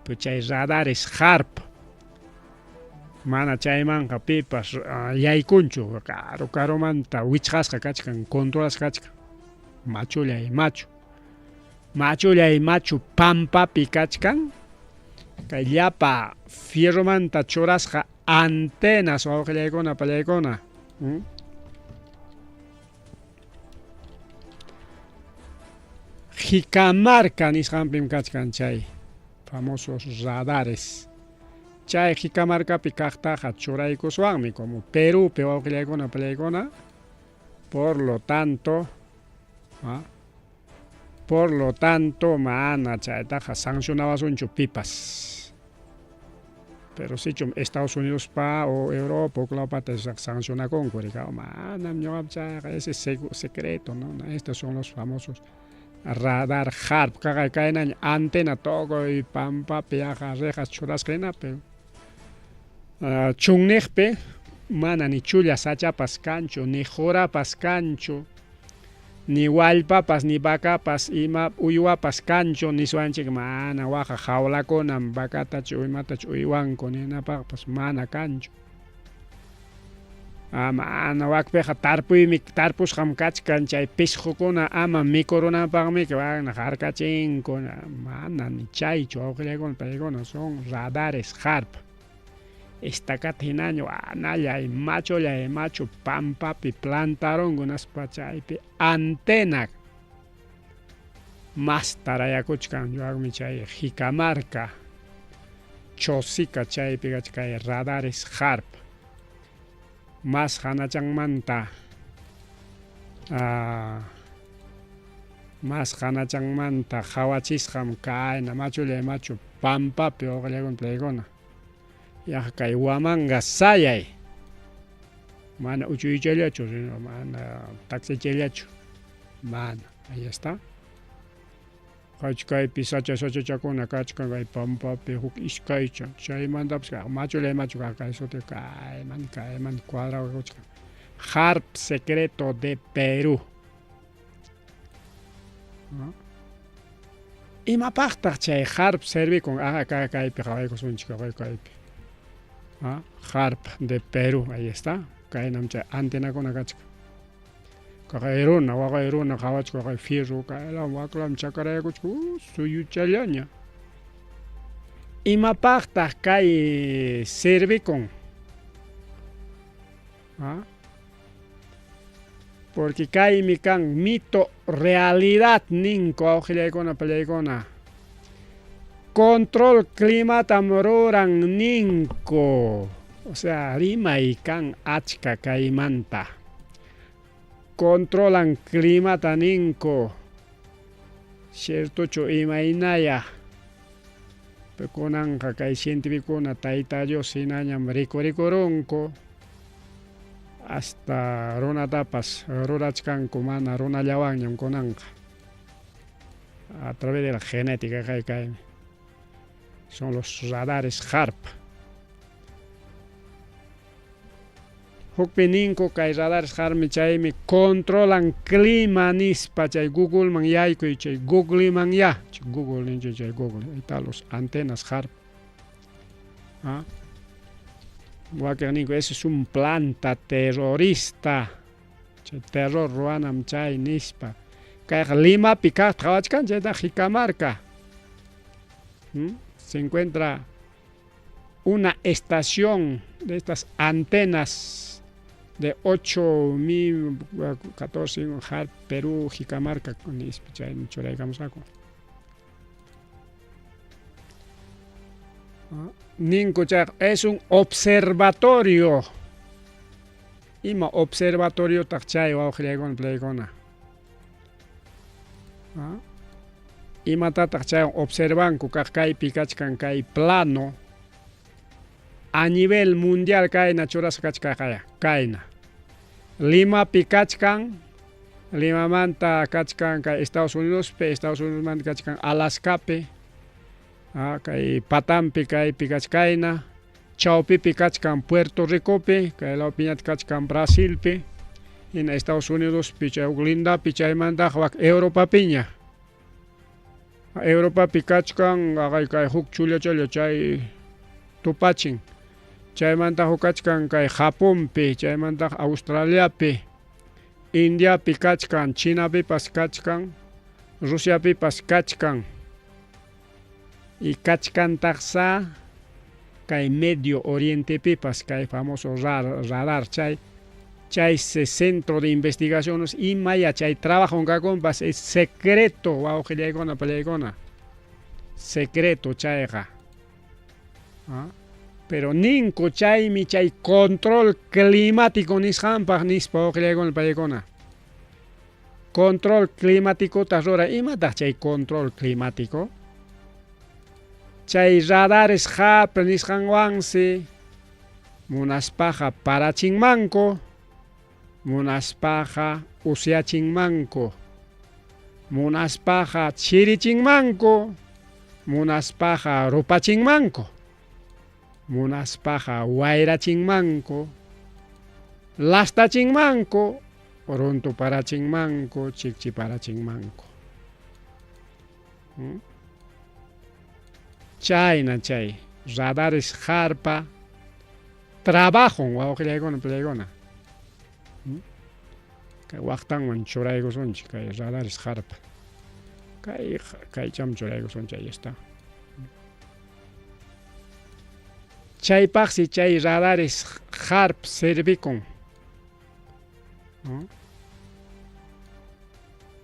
S2: pero chay radares HARP mana chaymanqa pipas yaykunchu karu karumanta wichqasqa kachkan controlasqa kachkan machullay machu machullay machu pampapi kachkan kay llapa fierromanta churasqa antenas wawqillaykuna pallaykuna. Jicamarca nisqanpim kachkan chay famosos radares. Chay Jicamarcapi kaqtaqa churaykuswanmi como Perupi wawqillaykuna pallaykuna. Por lo tanto, ¿ah? Por lo tanto, mana chaytaqa sancionawasunchu pipas. Pero sichum Estados Unidos pa o Europa o klawpata sancionakunku rika manam ñuqap chayqa ese secreto, ¿no? Estos son los famosos radar HARP kaqay kaynaña antena tukuy pampapi yaqa rejas churasqa hina pero chunniqpi mana ni chulla sachapas kanchu ni jurapas kanchu ni wallpapas ni vacapas ima uywapas kanchu niswanchik mana waqa jawlakunam vacatachu imatachu uywanku ninapaqpas mana kanchu. Mana wakpiqa tarpuymi tarpusqam kachkan chay pisqukuna ama mikurunanpaqmi wana harkachinku mana ni chaychu wawqillaykuna paykuna son radares HARP. Estacata hinaña wanallay machullay machu pampapi plantarunku naspa chaypi antena mastarayakuchkan yuwaqmi chay Jicamarca Chosica chaypi kachkan radares HARP. Mas hanachanmanta mas hanachanmanta qhawachisqam kayna machullay machu pampapi wawqillaykuna playkuna. Yaqa kay Huamanga sayay. Mana uchuychallachu, mana taksichallachu. Mana. Ahí está. Kachkaypi sacha sachachakuna kachkan kay pampapi huk iskaycha. Chaymantapas kay machullay machu kay suti kayman kayman cuadrado kuchkan. Harp secreto de Perú. Imapaqtaq chay harp servikun? Ah, kaypi qawaykusunchik, kaypi. Ah, harp de Perú, ahí está. Kaynam chay antenakuna kachkan. Kaqay runa, waqay runa qawachka waqay fierro kaylam waklam chakarayakuchka suyuchallaña. Imapaqtaq kay servikun? ¿Ah? Porque kaymi kan mito realidad ninku awqillaykuna pallaykuna. Control climatam ruran ninku. O sea, rimay kan achka kaymanta. Controlan climata ninku. Ciertochu imaynaya. Kunanqa kay cientificokuna Tayta Dios hinañam rikurikurunku. Hasta runatapas rurachkanku mana runallawanñam kunanqa. A través de la genética kay kaymi. Son los radares HARP. Hukpi ninku kay radares HARPmi chaymi controlan clima nispa chay Googleman yaykuy chay Googleman ya. Chay Google ninchu chay Google. Ahí está los antenas HARP. ¿Ah? Wakin ninku, eso es un planta terrorista. Chay terror ruanam chay nispa. Kayqa Limapi kaqta qhawachkan chayta Jicamarca. Se encuentra una estación de estas antenas de 8.014 HARP, Perú, Jicamarca, nispa chay churaykamusqaku. Ninku chayqa es un observatorio. Ima observatoriotaq chay wawqillaykuna palaykuna. Imatataq chaywan observanku kaq kaypi kachkan kay plano a nivel mundial kayna churasqa kachkan kaya kayna. Limapi kachkan, Limamanta kachkan kay Estados Unidospi, Estados Unidosmanta kachkan Alaskapi, kay Patampi kaypi kachkayna, Chaupipi kachkan Puerto Ricopi, kay lawpiñataq kachkan Brasilpi, hina Estados Unidospi chay huk lindapi chaymantaqa wak Europapiña. Europapi kachkan aqay kay huk chullachalla chay tupachin. Chaymanta huk kachkan kay Japonpi, chaymantaqa Australiapi, Indiapi kachkan, Chinapipas kachkan, Rusiapipas kachkan. Y kachkantaqsa kay Medio Orientepipas kay famoso radar chay chay centro de investigaciones imaya chay trabajo kakunpas es secreto wawqillaykuna pallaykuna. Secreto chayqa. ¿Ah? Pero ninku chaymi chay control climático nisqanpaq nispa wawqillaykuna pallaykuna. Control climático rura imataq chay control climático? Chay radares HARP nisqanwansi munaspaqa parachinmanku, munaspaqa usyachinmanku, munaspaqa chirichinmanku, munaspaqa rupachinmanku, munaspaqa wayrachinmanku, lastachinmanku, runtuparachinmanku, chikchiparachinmanku. Chayna chay radares HARPA trabajo wawqillaykuna pallaykuna. Kay waqtanman churaykusunchik kay radares HARPA. Kay kaycham churaykusunchik, ahí está. Chaypaqsi chay radares HARP servikun. ¿No?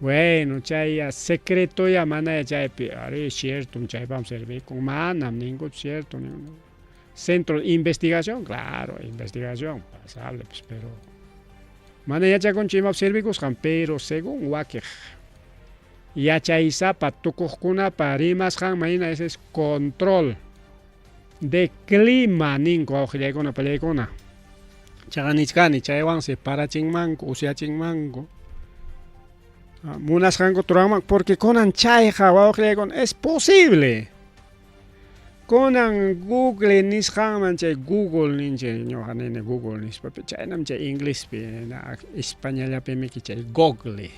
S2: Bueno, chay secreto ya mana chaypi, ari cierto, chaypam servikun, manam ningún cierto, ningún. Centro de investigación, claro, investigación, pasable, pues, pero mana yachakunchik imap servikusqan, pero según wakiq yachaysapa tukuqkunapa rimasqanman hina ese es control. De clima ninku wawqillaykuna pallaykuna. Chaqa nichkani chaywansi parachinmanku usyachinmanku. Munasqanku turanman porque kunan chayqa wawqillaykuna es posible. Kunan Google nisqanman chay Google ninchik ñuqa nini Google nispa chaynam chay inglespi españollapimiki chay Google.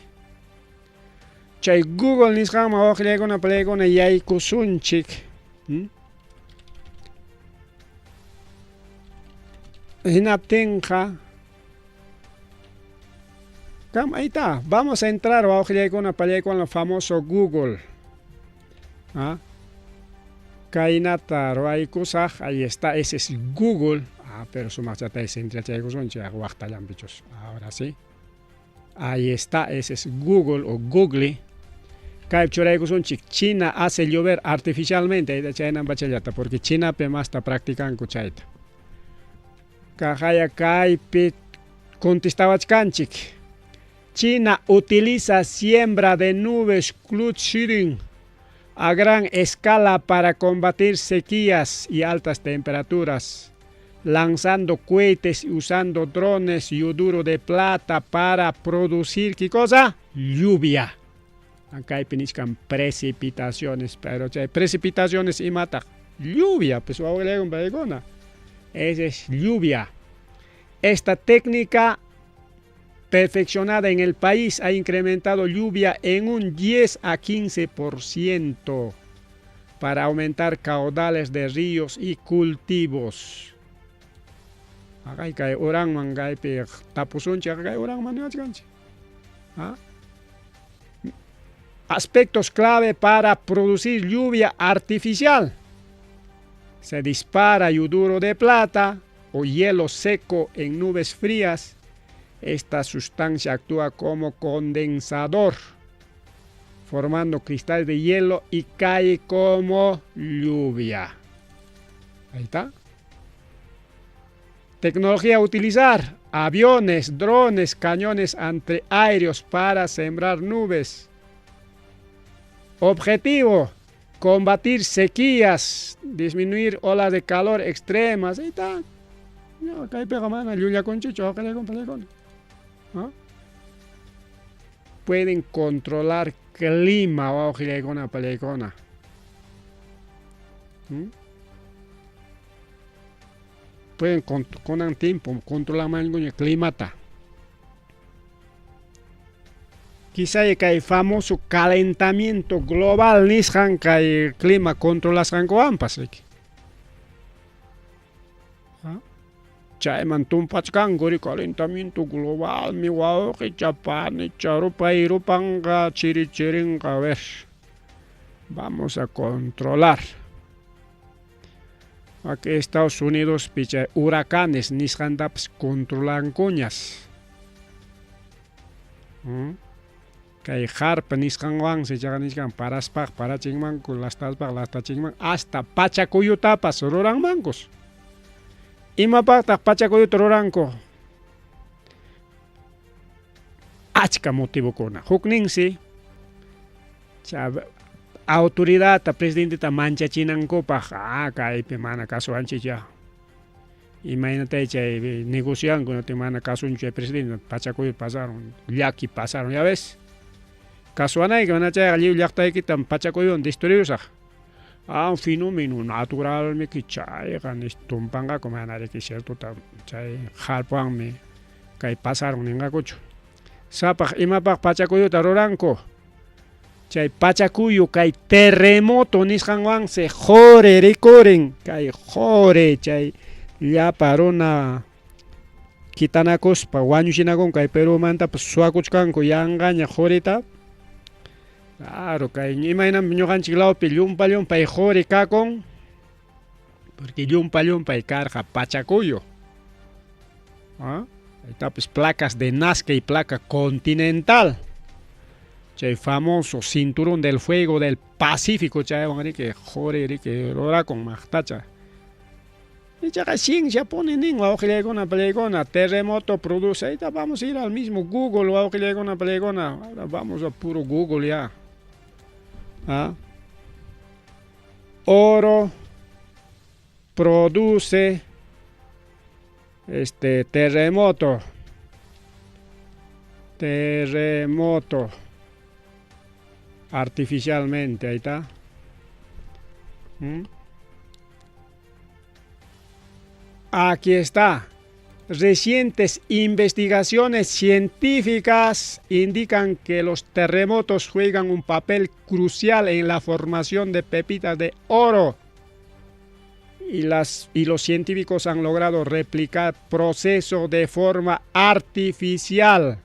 S2: Chay Google nisqanman wawqillaykuna palaykuna yaykusunchik. Hmm? Hinaptinqa Kam, ahí está. Vamos a entrar wawqillaykuna pallaykuna famoso Google. ¿Ah? Kaynata ruwaykusaq, ahí está, ese es Google. Ah, pero sumaqchatay sintrachaykusunchik waqtallanpichus. Ahora sí. Ahí está, ese es Google o Google. Kaypi churaykusunchik, China hace llover artificialmente, chaynan pachallata, porque Chinapi masta practicanku chayta. Kaqaya kaypi contestawachkanchik. China utiliza siembra de nubes cloud seeding a gran escala para combatir sequías y altas temperaturas, lanzando cohetes y usando drones y yoduro de plata para producir, ¿qué cosa? Lluvia. Acá hay nichkan precipitaciones, pero chay precipitaciones imata lluvia, pues esa es lluvia. Esta técnica perfeccionada en el país ha incrementado lluvia en un 10 a 15% para aumentar caudales de ríos y cultivos. Akay kay uranman kaypi tapusunchik akay uranman niwachkanchik. ¿Ah? Aspectos clave para producir lluvia artificial. Se dispara yoduro de plata o hielo seco en nubes frías. Esta sustancia actúa como condensador, formando cristales de hielo y cae como lluvia. Ahí está. Tecnología a utilizar: aviones, drones, cañones antiaéreos para sembrar nubes. Objetivo: combatir sequías, disminuir olas de calor extremas. Ahí está. No, acá hay pega mana, llullakunchichu, ¿no? Pueden controlar clima, wawqillaykuna, pallaykuna. ¿Mm? Pueden con tiempo controlar el climata. Quizá kay famoso calentamiento global nisqan kay clima controlasqankuwanpas riki. Chayman tumpachkanku ri calentamiento global mi wawqicha panicha rupay rupanqa chiri chirinqa a ver. Vamos a controlar. Aquí Estados Unidos picha huracanes nisqantapas controlankuñas. ¿Mm? Kay harpa nisqanwansi chaqa nichkan paraspaq parachinmanku lastaspaq lastachinman hasta pachakuyutapas ruranmankus. Imapaqtaq pachakuyuta ruranku? Achka motivokuna. Hukninsi autoridadta presidenteta manchachinankupaq, ah, kaypi mana kasuwanchik ya. Imaynatay chay negocianku no te mana kasunchu chay presidente pachakuyu pasaron, llaki pasaron, ya ves. Kasuwanayki mana chayqa lliw llaqtaykitam pachakuyuwan destruyusaq. Ah, un fenómeno natural miki chayqa nis tumpanqaku mana riki ciertota chay harpawanmi kay pasaron ninqakuchu. Sapaq imapaq pachakuyuta ruranku. Chay pachakuyu kay terremoto nisqanwansi quri rikurin kay quri chay llapa runa kitanakuspa wañuchinakunku kay Perúmantapas suwakuchkanku yanqaña qurita. Claro, kay imaynanpi ñuqanchik lawpi llumpa llumpay quri kakun, porque llumpa llumpay karqa pachakuyu. ¿Ah? Ahí placas de Nazca y placa continental. Chay famoso cinturón del fuego del Pacífico chaywan riki quri riki rurakun maqtacha. Ichaqa ciencia pone nin wawqillaykuna pallaykuna terremoto produce. Ahí está, vamos a ir al mismo Google wawqillaykuna pallaykuna. Ahora vamos a puro Google ya. ¿Ah? Oro produce este terremoto. Terremoto. Artificialmente, ahí está. Aquí está. Recientes investigaciones científicas indican que los terremotos juegan un papel crucial en la formación de pepitas de oro. Y, las, y los científicos han logrado replicar proceso de forma artificial.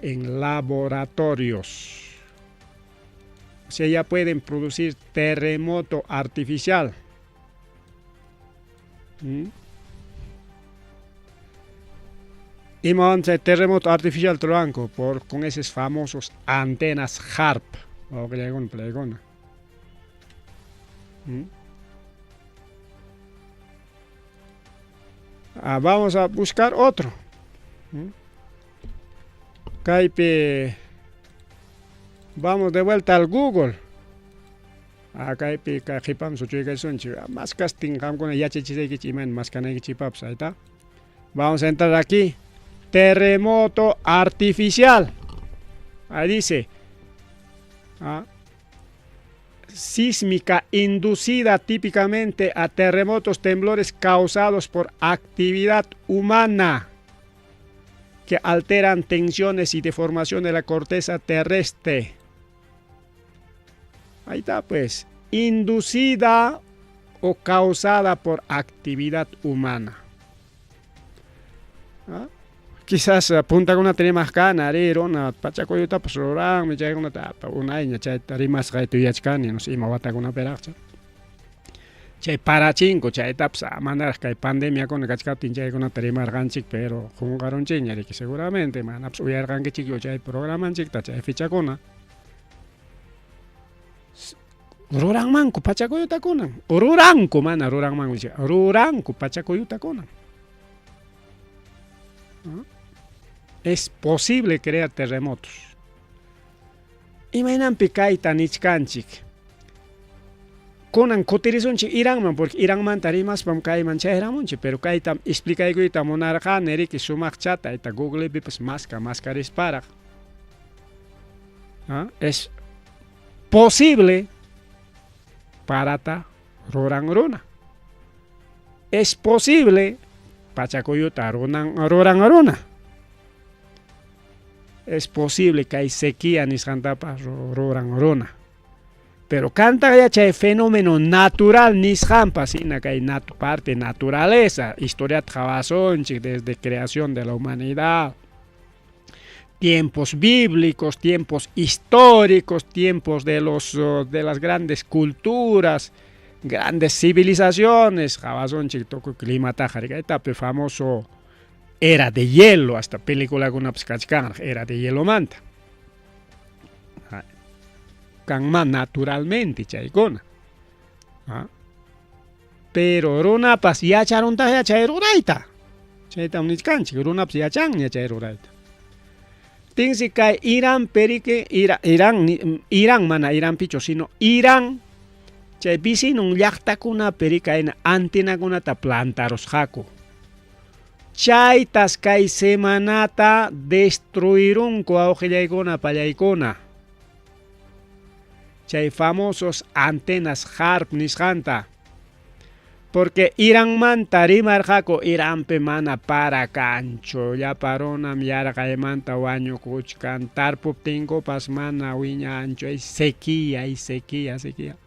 S2: En laboratorios. O sea, ya pueden producir terremoto artificial. Y terremoto artificial truanco por, con esos famosos antenas HARP. Ah, vamos a buscar otro. Kaypi. Vamos de vuelta al Google. Kaypi qhipam suchuykasunchik. Maskastin qamkuna yachachisaykichik imayna maskanaykichikpapas. Ahí está. Vamos a entrar aquí. Terremoto artificial. Ahí dice. Ah, sísmica inducida típicamente a terremotos, temblores causados por actividad humana que alteran tensiones y deformación de la corteza terrestre. Ahí está, pues. Inducida o causada por actividad humana. ¿Ah? Quizás puntakuna rimaq kana, runa pachakuyutapas ruranmi, chaykunata unayña chayta rimasqayta yuyachkani, no sé, ima watakunapiraqcha. Chay parachinku chaytapas manaraq kay pandemiakuna kachkaptin chaykunata rimarqanchik, pero qunqarunchikña riki seguramente manapas uyarqankichikchu chay programanchikta chay fechakuna. Ruranmanku pachakuyutakunan, ruranku mana ruranmanku, ruranku pachakuyutakunan. Es posible crear terremotos. Imaynanpi kayta nichkanchik. Kunan kutirisunchik Iranman, porque Iranmanta rimaspam kayman chayramunchik, pero kaytam explicaykuyta munarqani riki sumaqchata, ayta Googlepipas maska maskarisparaq. ¿Ah? Es posible parata ruran runa. Es posible pachakuyuta runan ruran runa. Es posible que hay sequía nisqantapas ruran runa. Pero kanta ya chay fenómeno natural nisqanpas hina kay nat parte naturaleza, historia qhawasunchik desde creación de la humanidad. Tiempos bíblicos, tiempos históricos, tiempos de los de las grandes culturas, grandes civilizaciones, qhawasunchik tukuy climataqa kaytapi famoso era de hielo, hasta película kachkanraq era de hielomanta. Kanman naturalmente chaykuna. Pero runapas yacharuntaqya chay rurayta. Chaytam nichkanchik, runapas yachanña chay rurayta. Tinsi kay Irán perique, Ira, Irán, Irán mana Iranpichu, sino Irán chay vecinon llaqtakunapi kayna antenakunata plantarusqaku. Chaytas kay semanata destruirunku awqillaykuna pallaykuna. Chay famosos antenas HARP nisqanta. Porque Iranmanta rimarqaku, Iranpi mana para kanchu, llapa runam yarqaymanta wañukuchkan, tarpuptinkupas mana wiñanchu, hay sequía, hay sequía, sequía.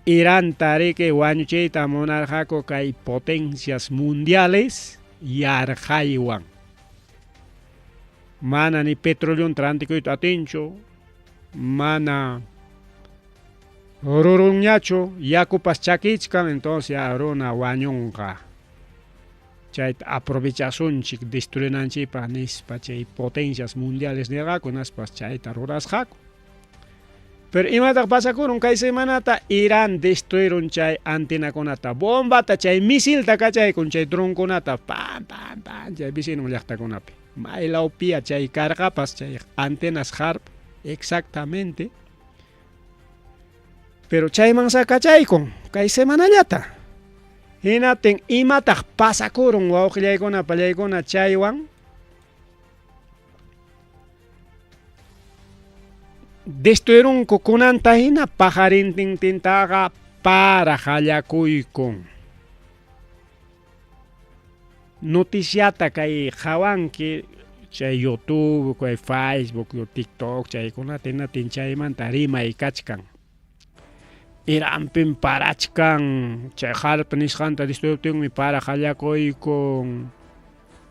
S2: Iranta riki wañuchiyta munarqaku kay potencias mundiales yarqaywan. Mana ni petroleonta rantikuyta atinchu, mana rurunñachu, yakupas chakichkan, entonces ya runa wañunqa. Chayta aprovechasunchik destruinanchikpaq nispa chay potencias mundiales nirqaku, hinaspas chayta rurasqaku. Pero imataq pasakurun kay semanata Irán destruirun chay antenakunata, bombata, chay misilta kachaykun chay dronkunata, pam pam pam chay vecinon llaqtakunapi. Maylawpiya chay karqapas chay antenas HARP exactamente. Pero chaymansa kachaykun kay semanallata. Hinaptin imataq pasakurun wawqillaykuna pallaykuna chaywan? Destruirunku kunanta hina paqarintintintaqa para qallakuykun. Noticiata kay qhawanki chay YouTube, kay Facebook, TikTok chaykunata hinatin chaymanta rimay kachkan. Iranpim parachkan, chay harp nisqanta destruiptinmi para qallakuykun.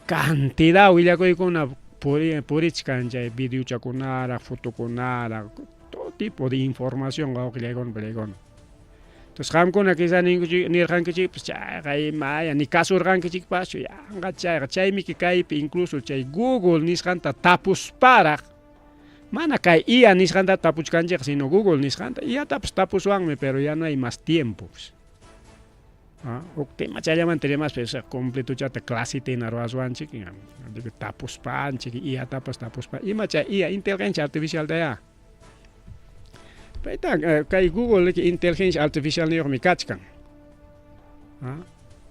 S2: Cantidad willakuykuna purichkan chay videochakunaraq, fotokunaraq, todo tipo de información wawqillaykuna palaykuna. Entonces qamkuna quizá nirqankichikpas chayqa imaya ni kasurqankichikpaschu yanqa chayqa chaymiki kaypi incluso chay Google nisqanta tapusparaq mana kay IA nisqanta tapuchkanchik sino Google nisqanta IAtapas tapuswanmi pero ya no hay más tiempo pues. Ah, huk temachallamanta rimaspa esa completochata clasita hina ruwaswanchik tapuspanchik IAtapas tapuspa ima chay IA inteligencia artificial ya Payta eh, kay Google inteligencia artificial niyuqmi kachkan. Ah,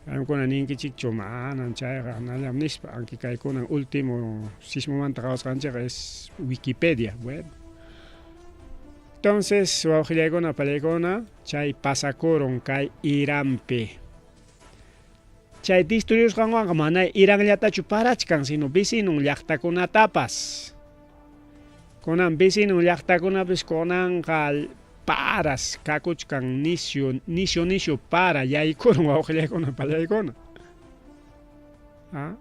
S2: qamkuna ninkichikchu manam chayqa anallam nispa, aunque kaykunan último sismomanta qhawasqanchikqa es Wikipedia. Bueno. Entonces, wawqillaykuna pallaykuna, chay pasakurun kay Iranpi. Chay destruyusqanwanqa mana Iranllatachu parachkan, sino vecinon llaqtakunatapas. Kunan vecinon llaqtakunapis kunanqa paras kakuchkan nisyu nisyu nisyu para yaykurun wawqillaykuna pallaykuna. Ah?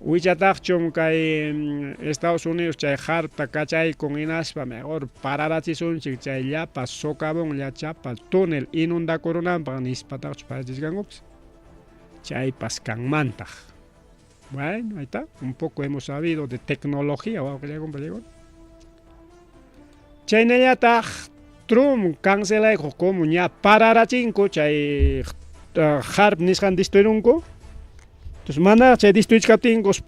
S2: Wichataqchum kay Estados Unidos chay harpta kachaykun hinaspa mejor pararachisunchik chay llapa socavón llachapa túnel inundakurunanpaq nispataqchu parachishkankupas. Chaypas kanmantaq. Bueno, ahí está. Un poco hemos sabido de tecnología. Chaynallataq Trump cancelaykuq como ña pararachinku chay harp nisqan destruirunku. Entonces mana chay destruichkaptinkus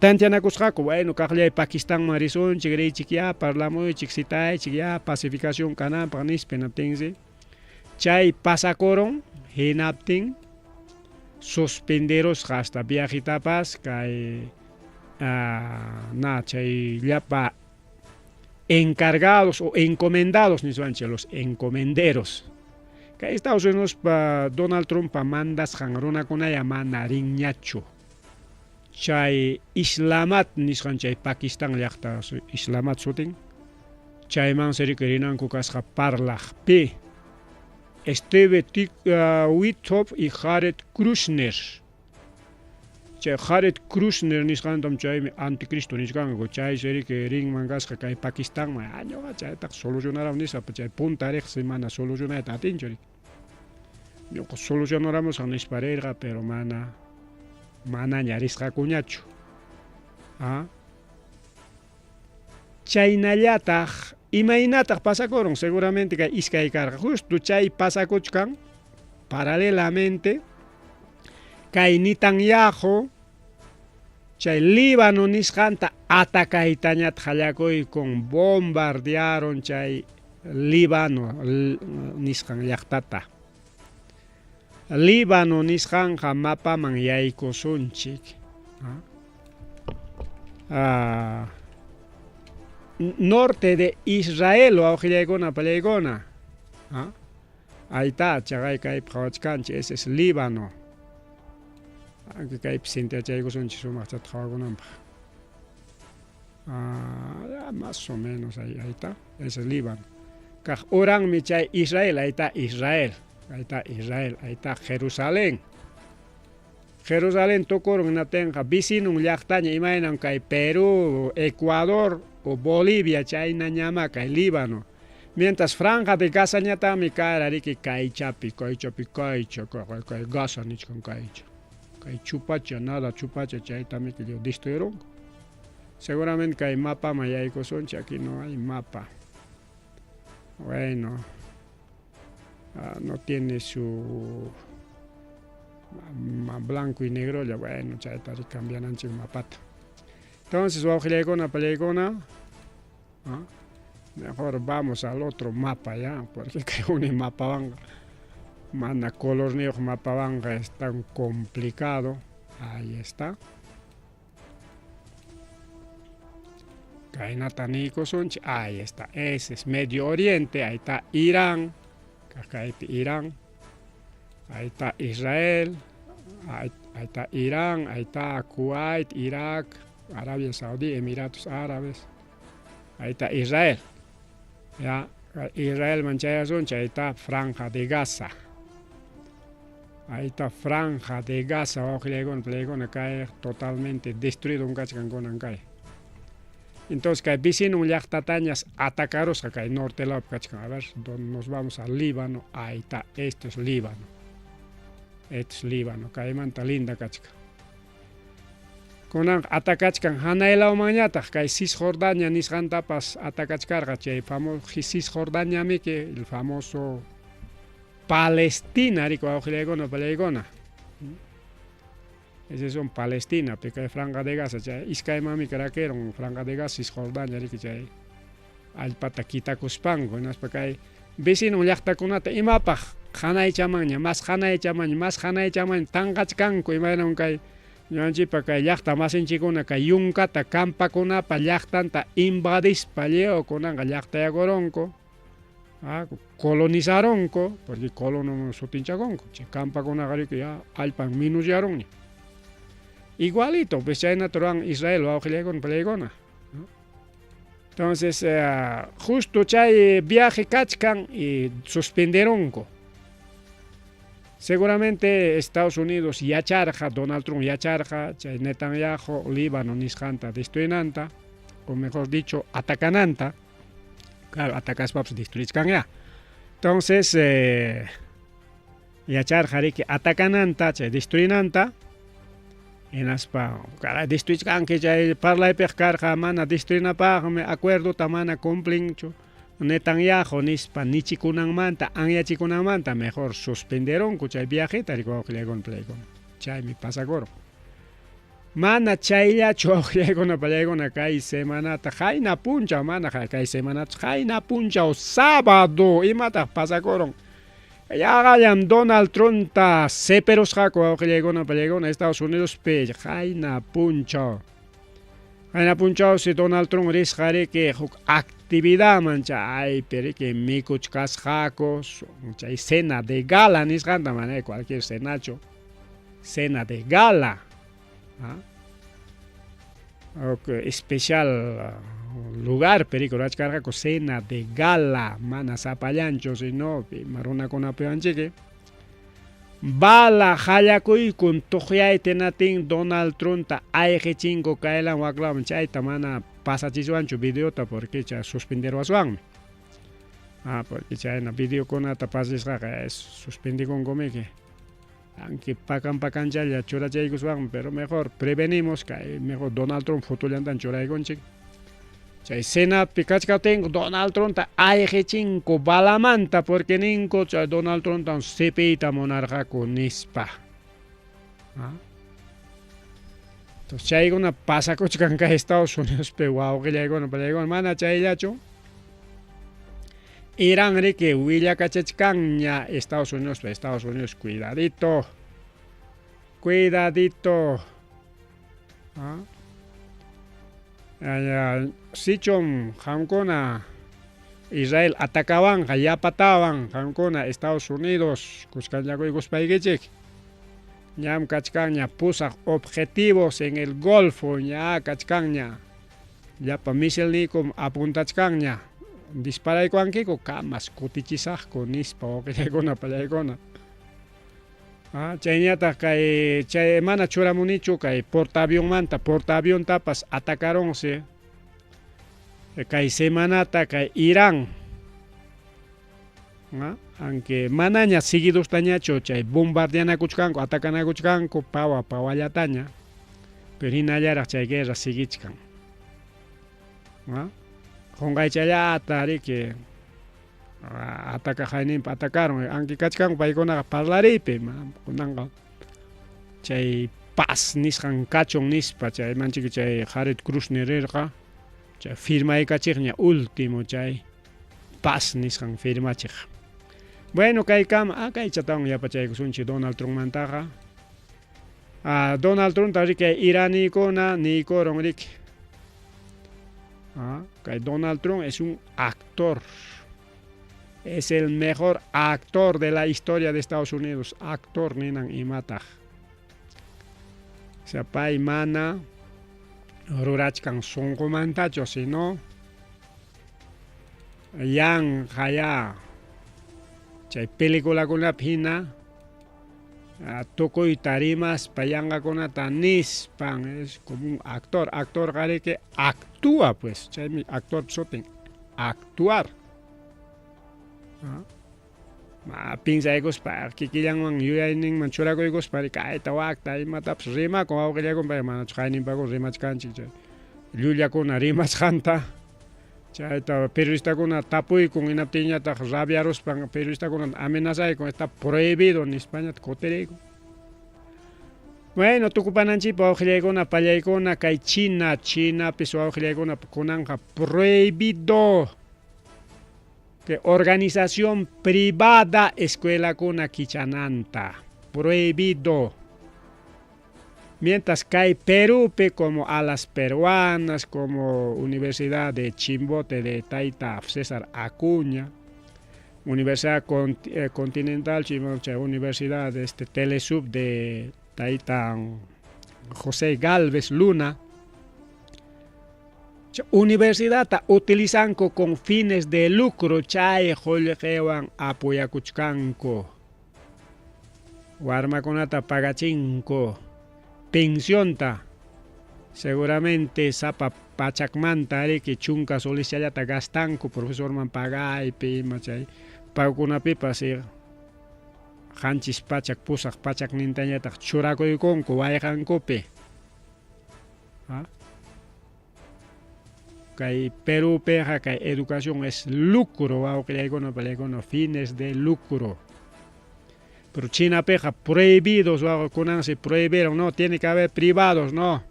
S2: tanteanakusqaku, bueno, kaqllay Pakistanman risunchik, riychik ya, parlamuychik, citaychik ya, pacificación kananpaq nispa hinaptinsi chay pasakurun hinaptin suspenderusqa hasta viajetapas kay na chay llapa encargados o encomendados niswanchik los encomenderos. Kay Estados Unidos pa Donald Trump pa mandasqan runakunaya mana rinñachu. Chay Islamat nisqan chay Pakistán llaqta Islamat sutin chaymansi riki rinanku kasqa parlaq pi Steve Witkoff y Jared Kushner. Chay Jared Kushner nisqantam chaymi anticristo nichkanku chaysi riki rinman kasqa kay Pakistanman ah ñuqa chaytaqa solucionaram nispa chay punta riqsi mana solucionayta atinchu riki. Ñuqa solucionaramusaq nispa rirqa pero mana manaña risqakuñachu. Ah. Chaynallataq imaynataq pasakurun seguramente kay iskay karqa justo chay pasakuchkan paralelamente kay Netanyahu chay Líbano nisqanta atacaytañataq qallakuykun bombardearon chay Líbano nisqan llaqtata. Líbano nisqanqa mapaman yaykusunchik. Ah, norte de Israel wawqillaykuna pallaykuna. Ah, ahí está, chaqay kaypi qhawachkanchik, ese es Líbano. Aunque kaypi sintiachaykusunchik sumaqchata qhawakunanpaq. Ah, más o menos ahí, ahí está, ese es Líbano. Kaq uranmi chay Israel, ahí está Israel, ahí está Israel, ahí está Jerusalén. Jerusalén tukurun hinaptinqa vecinon llaqtaña imaynam kay Perú, Ecuador o Bolivia chaynañama kay Líbano. Mientras Franja de Gazañataqmi kara riki kaychapi, kaychapi, kaycha, kay Gaza nichkan kaycha. Kay chupacha, nada chupacha chaytami destruirunku. Seguramente kay mapaman yaykusunchik, aquí no hay mapa. Bueno, no tiene su blanco y negro, ya bueno, chayta cambiananchik mapata. Entonces, wawqillaykuna, pallaykuna, Mejor vamos al otro mapa ya, porque kay uni mapawanqa mana colorniyuq mapawanqa es tan complicado. Ahí está. Kaynata niykusunchik, ahí está. Ese es Medio Oriente, ahí está Irán, kaypi Irán. Ahí está Israel, ahí, ahí está Irán, ahí está Kuwait, Irak, Arabia Saudí, Emiratos Árabes. Ahí está Israel. Ya, Israel chayasunchik, ahí está Franja de Gaza. Ahí está Franja de Gaza, wawqillaykuna, palaykuna kay totalmente destruido kachkan kunan kay. Entonces kay vecino llaqtatañas atacarusqa kay norte lawpi kachkan. A ver, nos vamos al Líbano. Ahí está, esto es Líbano. Esto es Líbano, kaymanta linda kachkan. Kunan atakachkan hanay lawmanñataq kay Cisjordania nisqantapas atakachkarqa chay famoso Cisjordania miki, el famoso Palestina, riku wawqillaykuna, palaykuna. Ese son Palestina, kay Franja de Gaza, chay iskaymanmi rakiron Franja de Gaza, Cisjordania, riki chay allpata kitakuspanku, hinaspa kay vecino llaqtakunata imapaq hanaychamanña, mas hanaychamanña, mas hanaychamanña tanqachkanku imaynam kay ñuqanchikpa kay llaqta masinchikkuna kay yunkata campakunapa llaqtanta invadispa lliw kunanqa llaqtayakurunku. Colonizarunku, porque colono sutinchakunku, chay campakunaqa riki ya allpan minusyaruña. Igualito, pues chaynata ruwan Israel wawqillaykuna, palaykuna. Entonces, justo chay viaje kachkan y suspenderunku. Seguramente Estados Unidos yacharqa, Donald Trump yacharqa, chay Netanyahu Líbano nisqanta destruinanta, o mejor dicho, atacananta. Claro, atacaspapas destruichkan ya. Entonces, yacharqa riki atacananta, chay destruinanta, hinaspa, caray, destruichkanki chay parlaypiq karqa mana destruinapaqmi acuerdota mana cumplinchu Netanyahu nispa nichikunanmanta, anyachikunanmanta, mejor suspenderunku chay viajeta riki wawqillaykuna, palaykuna. Chaymi pasakurun. Mana chayllachu wawqillaykuna, palaykuna, kay semanata, qayna punchaw, mana kay semanata, qayna punchaw, sábado, imataq pasakurun. Yaqallam Donald Trumpta seperusqaku wawqillaykuna, palaykuna, Estados Unidospi, qayna punchaw. Qayna punchawsi Donald Trump risqa riki huk actividadman chaypi riki mikuchkasqaku, chay cena de gala nisqanta, mana cualquier cenacho, cena de gala. Okay, especial lugar perico rurachkarqaku cena de gala, mana sapallanchu, sino runakunapiwanchiki. Bala hallakuykun tuqyayta natin Donald Trumpta ayqichinku kaylan waklaman, chayta mana pasachiswanchu videota porque chay suspenderwaswanmi. Porque chayna videokunata pasasqaqa suspendikunkumiki. Aunque pakan pakanchalla churachaykuswanmi, pero mejor prevenimos kay mejor Donald Trump fotollantan churaykunchik. Chay cenapi kachkaptinku Donald Trumpta ayqichinku balamanta porque ninku chay Donald Trumpta sipiyta munarqaku nispa. Entonces chaykuna pasakuchkan kay Estados Unidospi wawqillaykuna, palaykuna, mana chayllachu. Irán riki willakachachkanña Estados Unidos, Estados Unidos, cuidadito, cuidadito. Sichum qamkuna Israel atakawanqa yapatawan qamkuna Estados Unidos kuskanllakuykuspaykichik. Ñam kachkanña pusaq objetivos en el Golfo, ña kachkanña. Llapa misilniykum apuntachkanña. Disparaykuwankiku kamas kutichisaqku nispa wawqillaykuna, pallaykuna. Chayñataq kay chay mana churamunichu kay portaavionmanta, portaaviontapas atacaronse kay semanata kay Irán. Aunque manaña seguidostañachu chay bombardeanakuchkanku, atacanakuchkanku pawa pawallataña, pero hinallaraq chay guerra siguichkan. Qunqaychallata riki atacaqayninpi atacaron, aunque kachkanku paykunaqa parlariypi, kunanqa chay paz nisqan kachun nispa chay manchiki chay Jared Kushner rirqa. Chay firmaykachiqña último chay paz nisqan firmachiq. Bueno, kaykama, ah, kaychatawan yapachaykusunchik Donald Trumpmantaqa. Ah, Donald Trumpta riki iranikuna niykurun riki. Ah, kay Donald Trump es un actor. Es el mejor actor de la historia de Estados Unidos. Actor ninan imataq. O sea, pay mana rurachkan sunqumantachu, sino yanqayá chay peliculakunapi hina tukuyta rimaspa yanqakunata nispan es como un actor. Actorqa riki actúa pues, chaymi actor sutin, actuar. Ma pinsaykuspa kikillanwan yuyayninman churakuykuspa kayta wakta imatapas rimakun wawqillakun pay manachu qayninpakun rimachkanchik chay llullakuna rimasqanta chayta periodistakuna tapuykun hinaptinñataq rabiaruspan periodistakunata amenazaykun está prohibido nispañataq kutiriykun. Bueno, tukupananchikpa wawqillaykuna pallaykuna kay China, Chinapis wawqillaykuna kunanqa prohibido que organización privada escuelakuna kichananta, prohibido. Mientras kay Perúpi como Alas Peruanas, como Universidad de Chimbote de Taita César Acuña, Universidad Continental, Chimbote, Universidad de este Telesub de Taita José Galvez Luna, Universidadta utilizanku con fines de lucro chay qullqiwan apoyakuchkanku. Warmakunata pagachinku pensionta seguramente sapa pachakmanta riki chunka solisyallata gastanku profesorman pagaypi ima chay pagukunapipas qanchis pachak pusaq pachaknintañataq churakuykunku wayqankupi. Kay Perúpiqa kay educación es lucro wawqillaykuna pallaykuna fines de lucro. Pero Chinapiqa prohibidos wawqikunansi prohibieron, no, tiene que haber privados, no.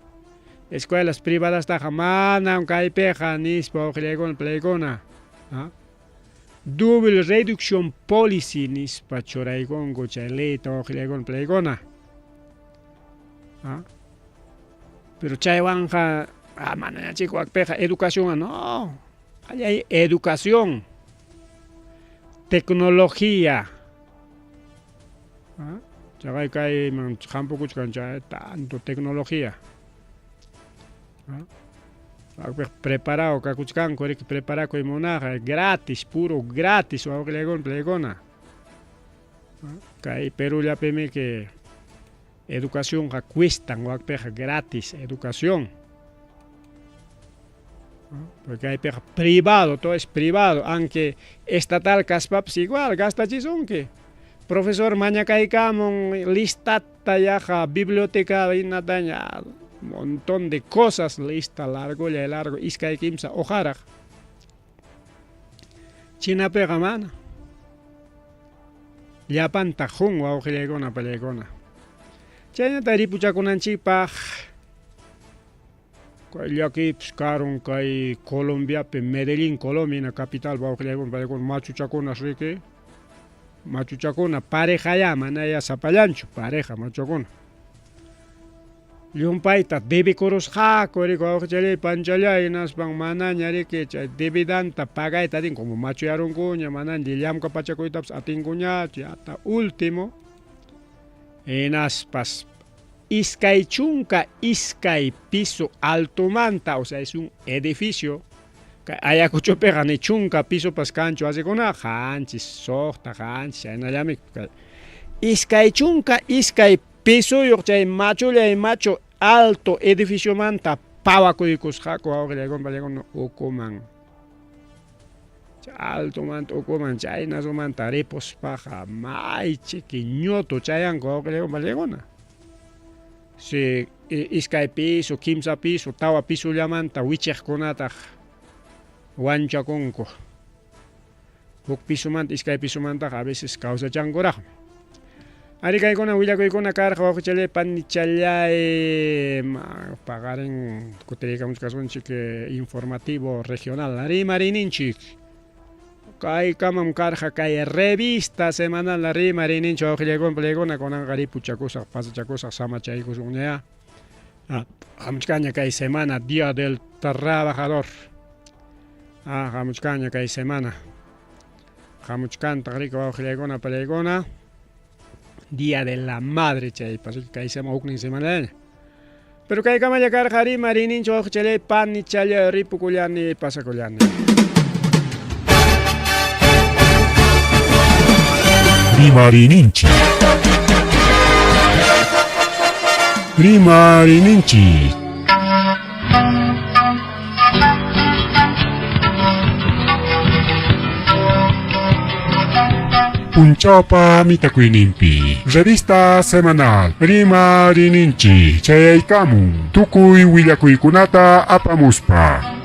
S2: Escuelas privadastaqa manam kaypiqa nispa wawqillaykuna pallaykuna. Double reduction policy nispa churaykunku chay leyta wawqillaykuna pallaykuna. Pero chaywanqa manañachik wakpiqa educación, no, hay educación, tecnología. Chaqay kayman hampukuchkan chay tanto tecnología. Wakpiqa preparado kakuchkanku riki preparakuy munaqa gratis, puro gratis wawqillaykuna pallaykuna. Kay Perúllapimi que educacionqa cuestan wakpiqa gratis educación. Porque kaypiqa privado, todo es privado, aunque estatal kaspapas igual gastachisunki. Profesor mañakaykamun listata yaqa biblioteca hinataña montón de cosas lista largolla y largo iskay kimsa hojaraq. Chinapiqa mana. Llapanta qun wawqillaykuna pallaykuna. Chaynata ripuchakunanchikpaq kay llakiypas karun kay Colombiapi Medellín, Colombia capital wawqillaykuna pallaykuna machuchakunas riki. Machuchakuna parejaya manaya sapallanchu pareja machuchakuna. Llumpayta debikurusqaku riki wawqichallay panchallay hinaspan manaña riki chay debidanta pagayta atin como machuyarunkuña manaña llamkapachakuytapas atinkuñachu hasta último hinaspas iskay chunka iskay piso altomanta, o sea es un edificio kay Ayacuchopiqa ni chunka pisopas kanchu wasikuna qanchis suqta qanchis chaynallami iskay chunka iskay pisoyuq chay machullay machu alto edificiomanta pawakuykusqaku wawqillaykuna pallaykuna ukuman. Altomanta ukuman chaynasumanta ripuspaqa maychiki ñutu chayanku wawqillaykuna pallaykuna. Si iskay piso, kimsa piso, tawa pisollamanta wichiqkunataq wanchakunku. Huk pisomanta, iskay pisomantaqa a veces kawsachankuraqmi. Ari kaykuna willakuykuna karqa wawqichallay panichallay paqarin kutiriykamuchkasunchik informativo regional rimariyninchik. Kaykamam karqa kay revista semanal rimariyninchik wawqillaykuna panillaykuna kunanqa ripuchakusaq pasachakusaq samachaykusunñayá. Ah, hamuchkanña kay semana Día del Trabajador. Ah, hamuchkanña kay semana. Hamuchkantaq riki wawqillaykuna panillaykuna. Día de la Madre chaypas kay semana huknin semanallaña. Pero kaykamalla karqa rimariyninchik wawqichallay panichallay ripukullani pasakullani.
S1: Rimariyninchik. Rimariyninchik. Punchawpa mitakuyninpi. Revista semanal Rimariyninchik chayaykamun tukuy willakuykunata apamuspa.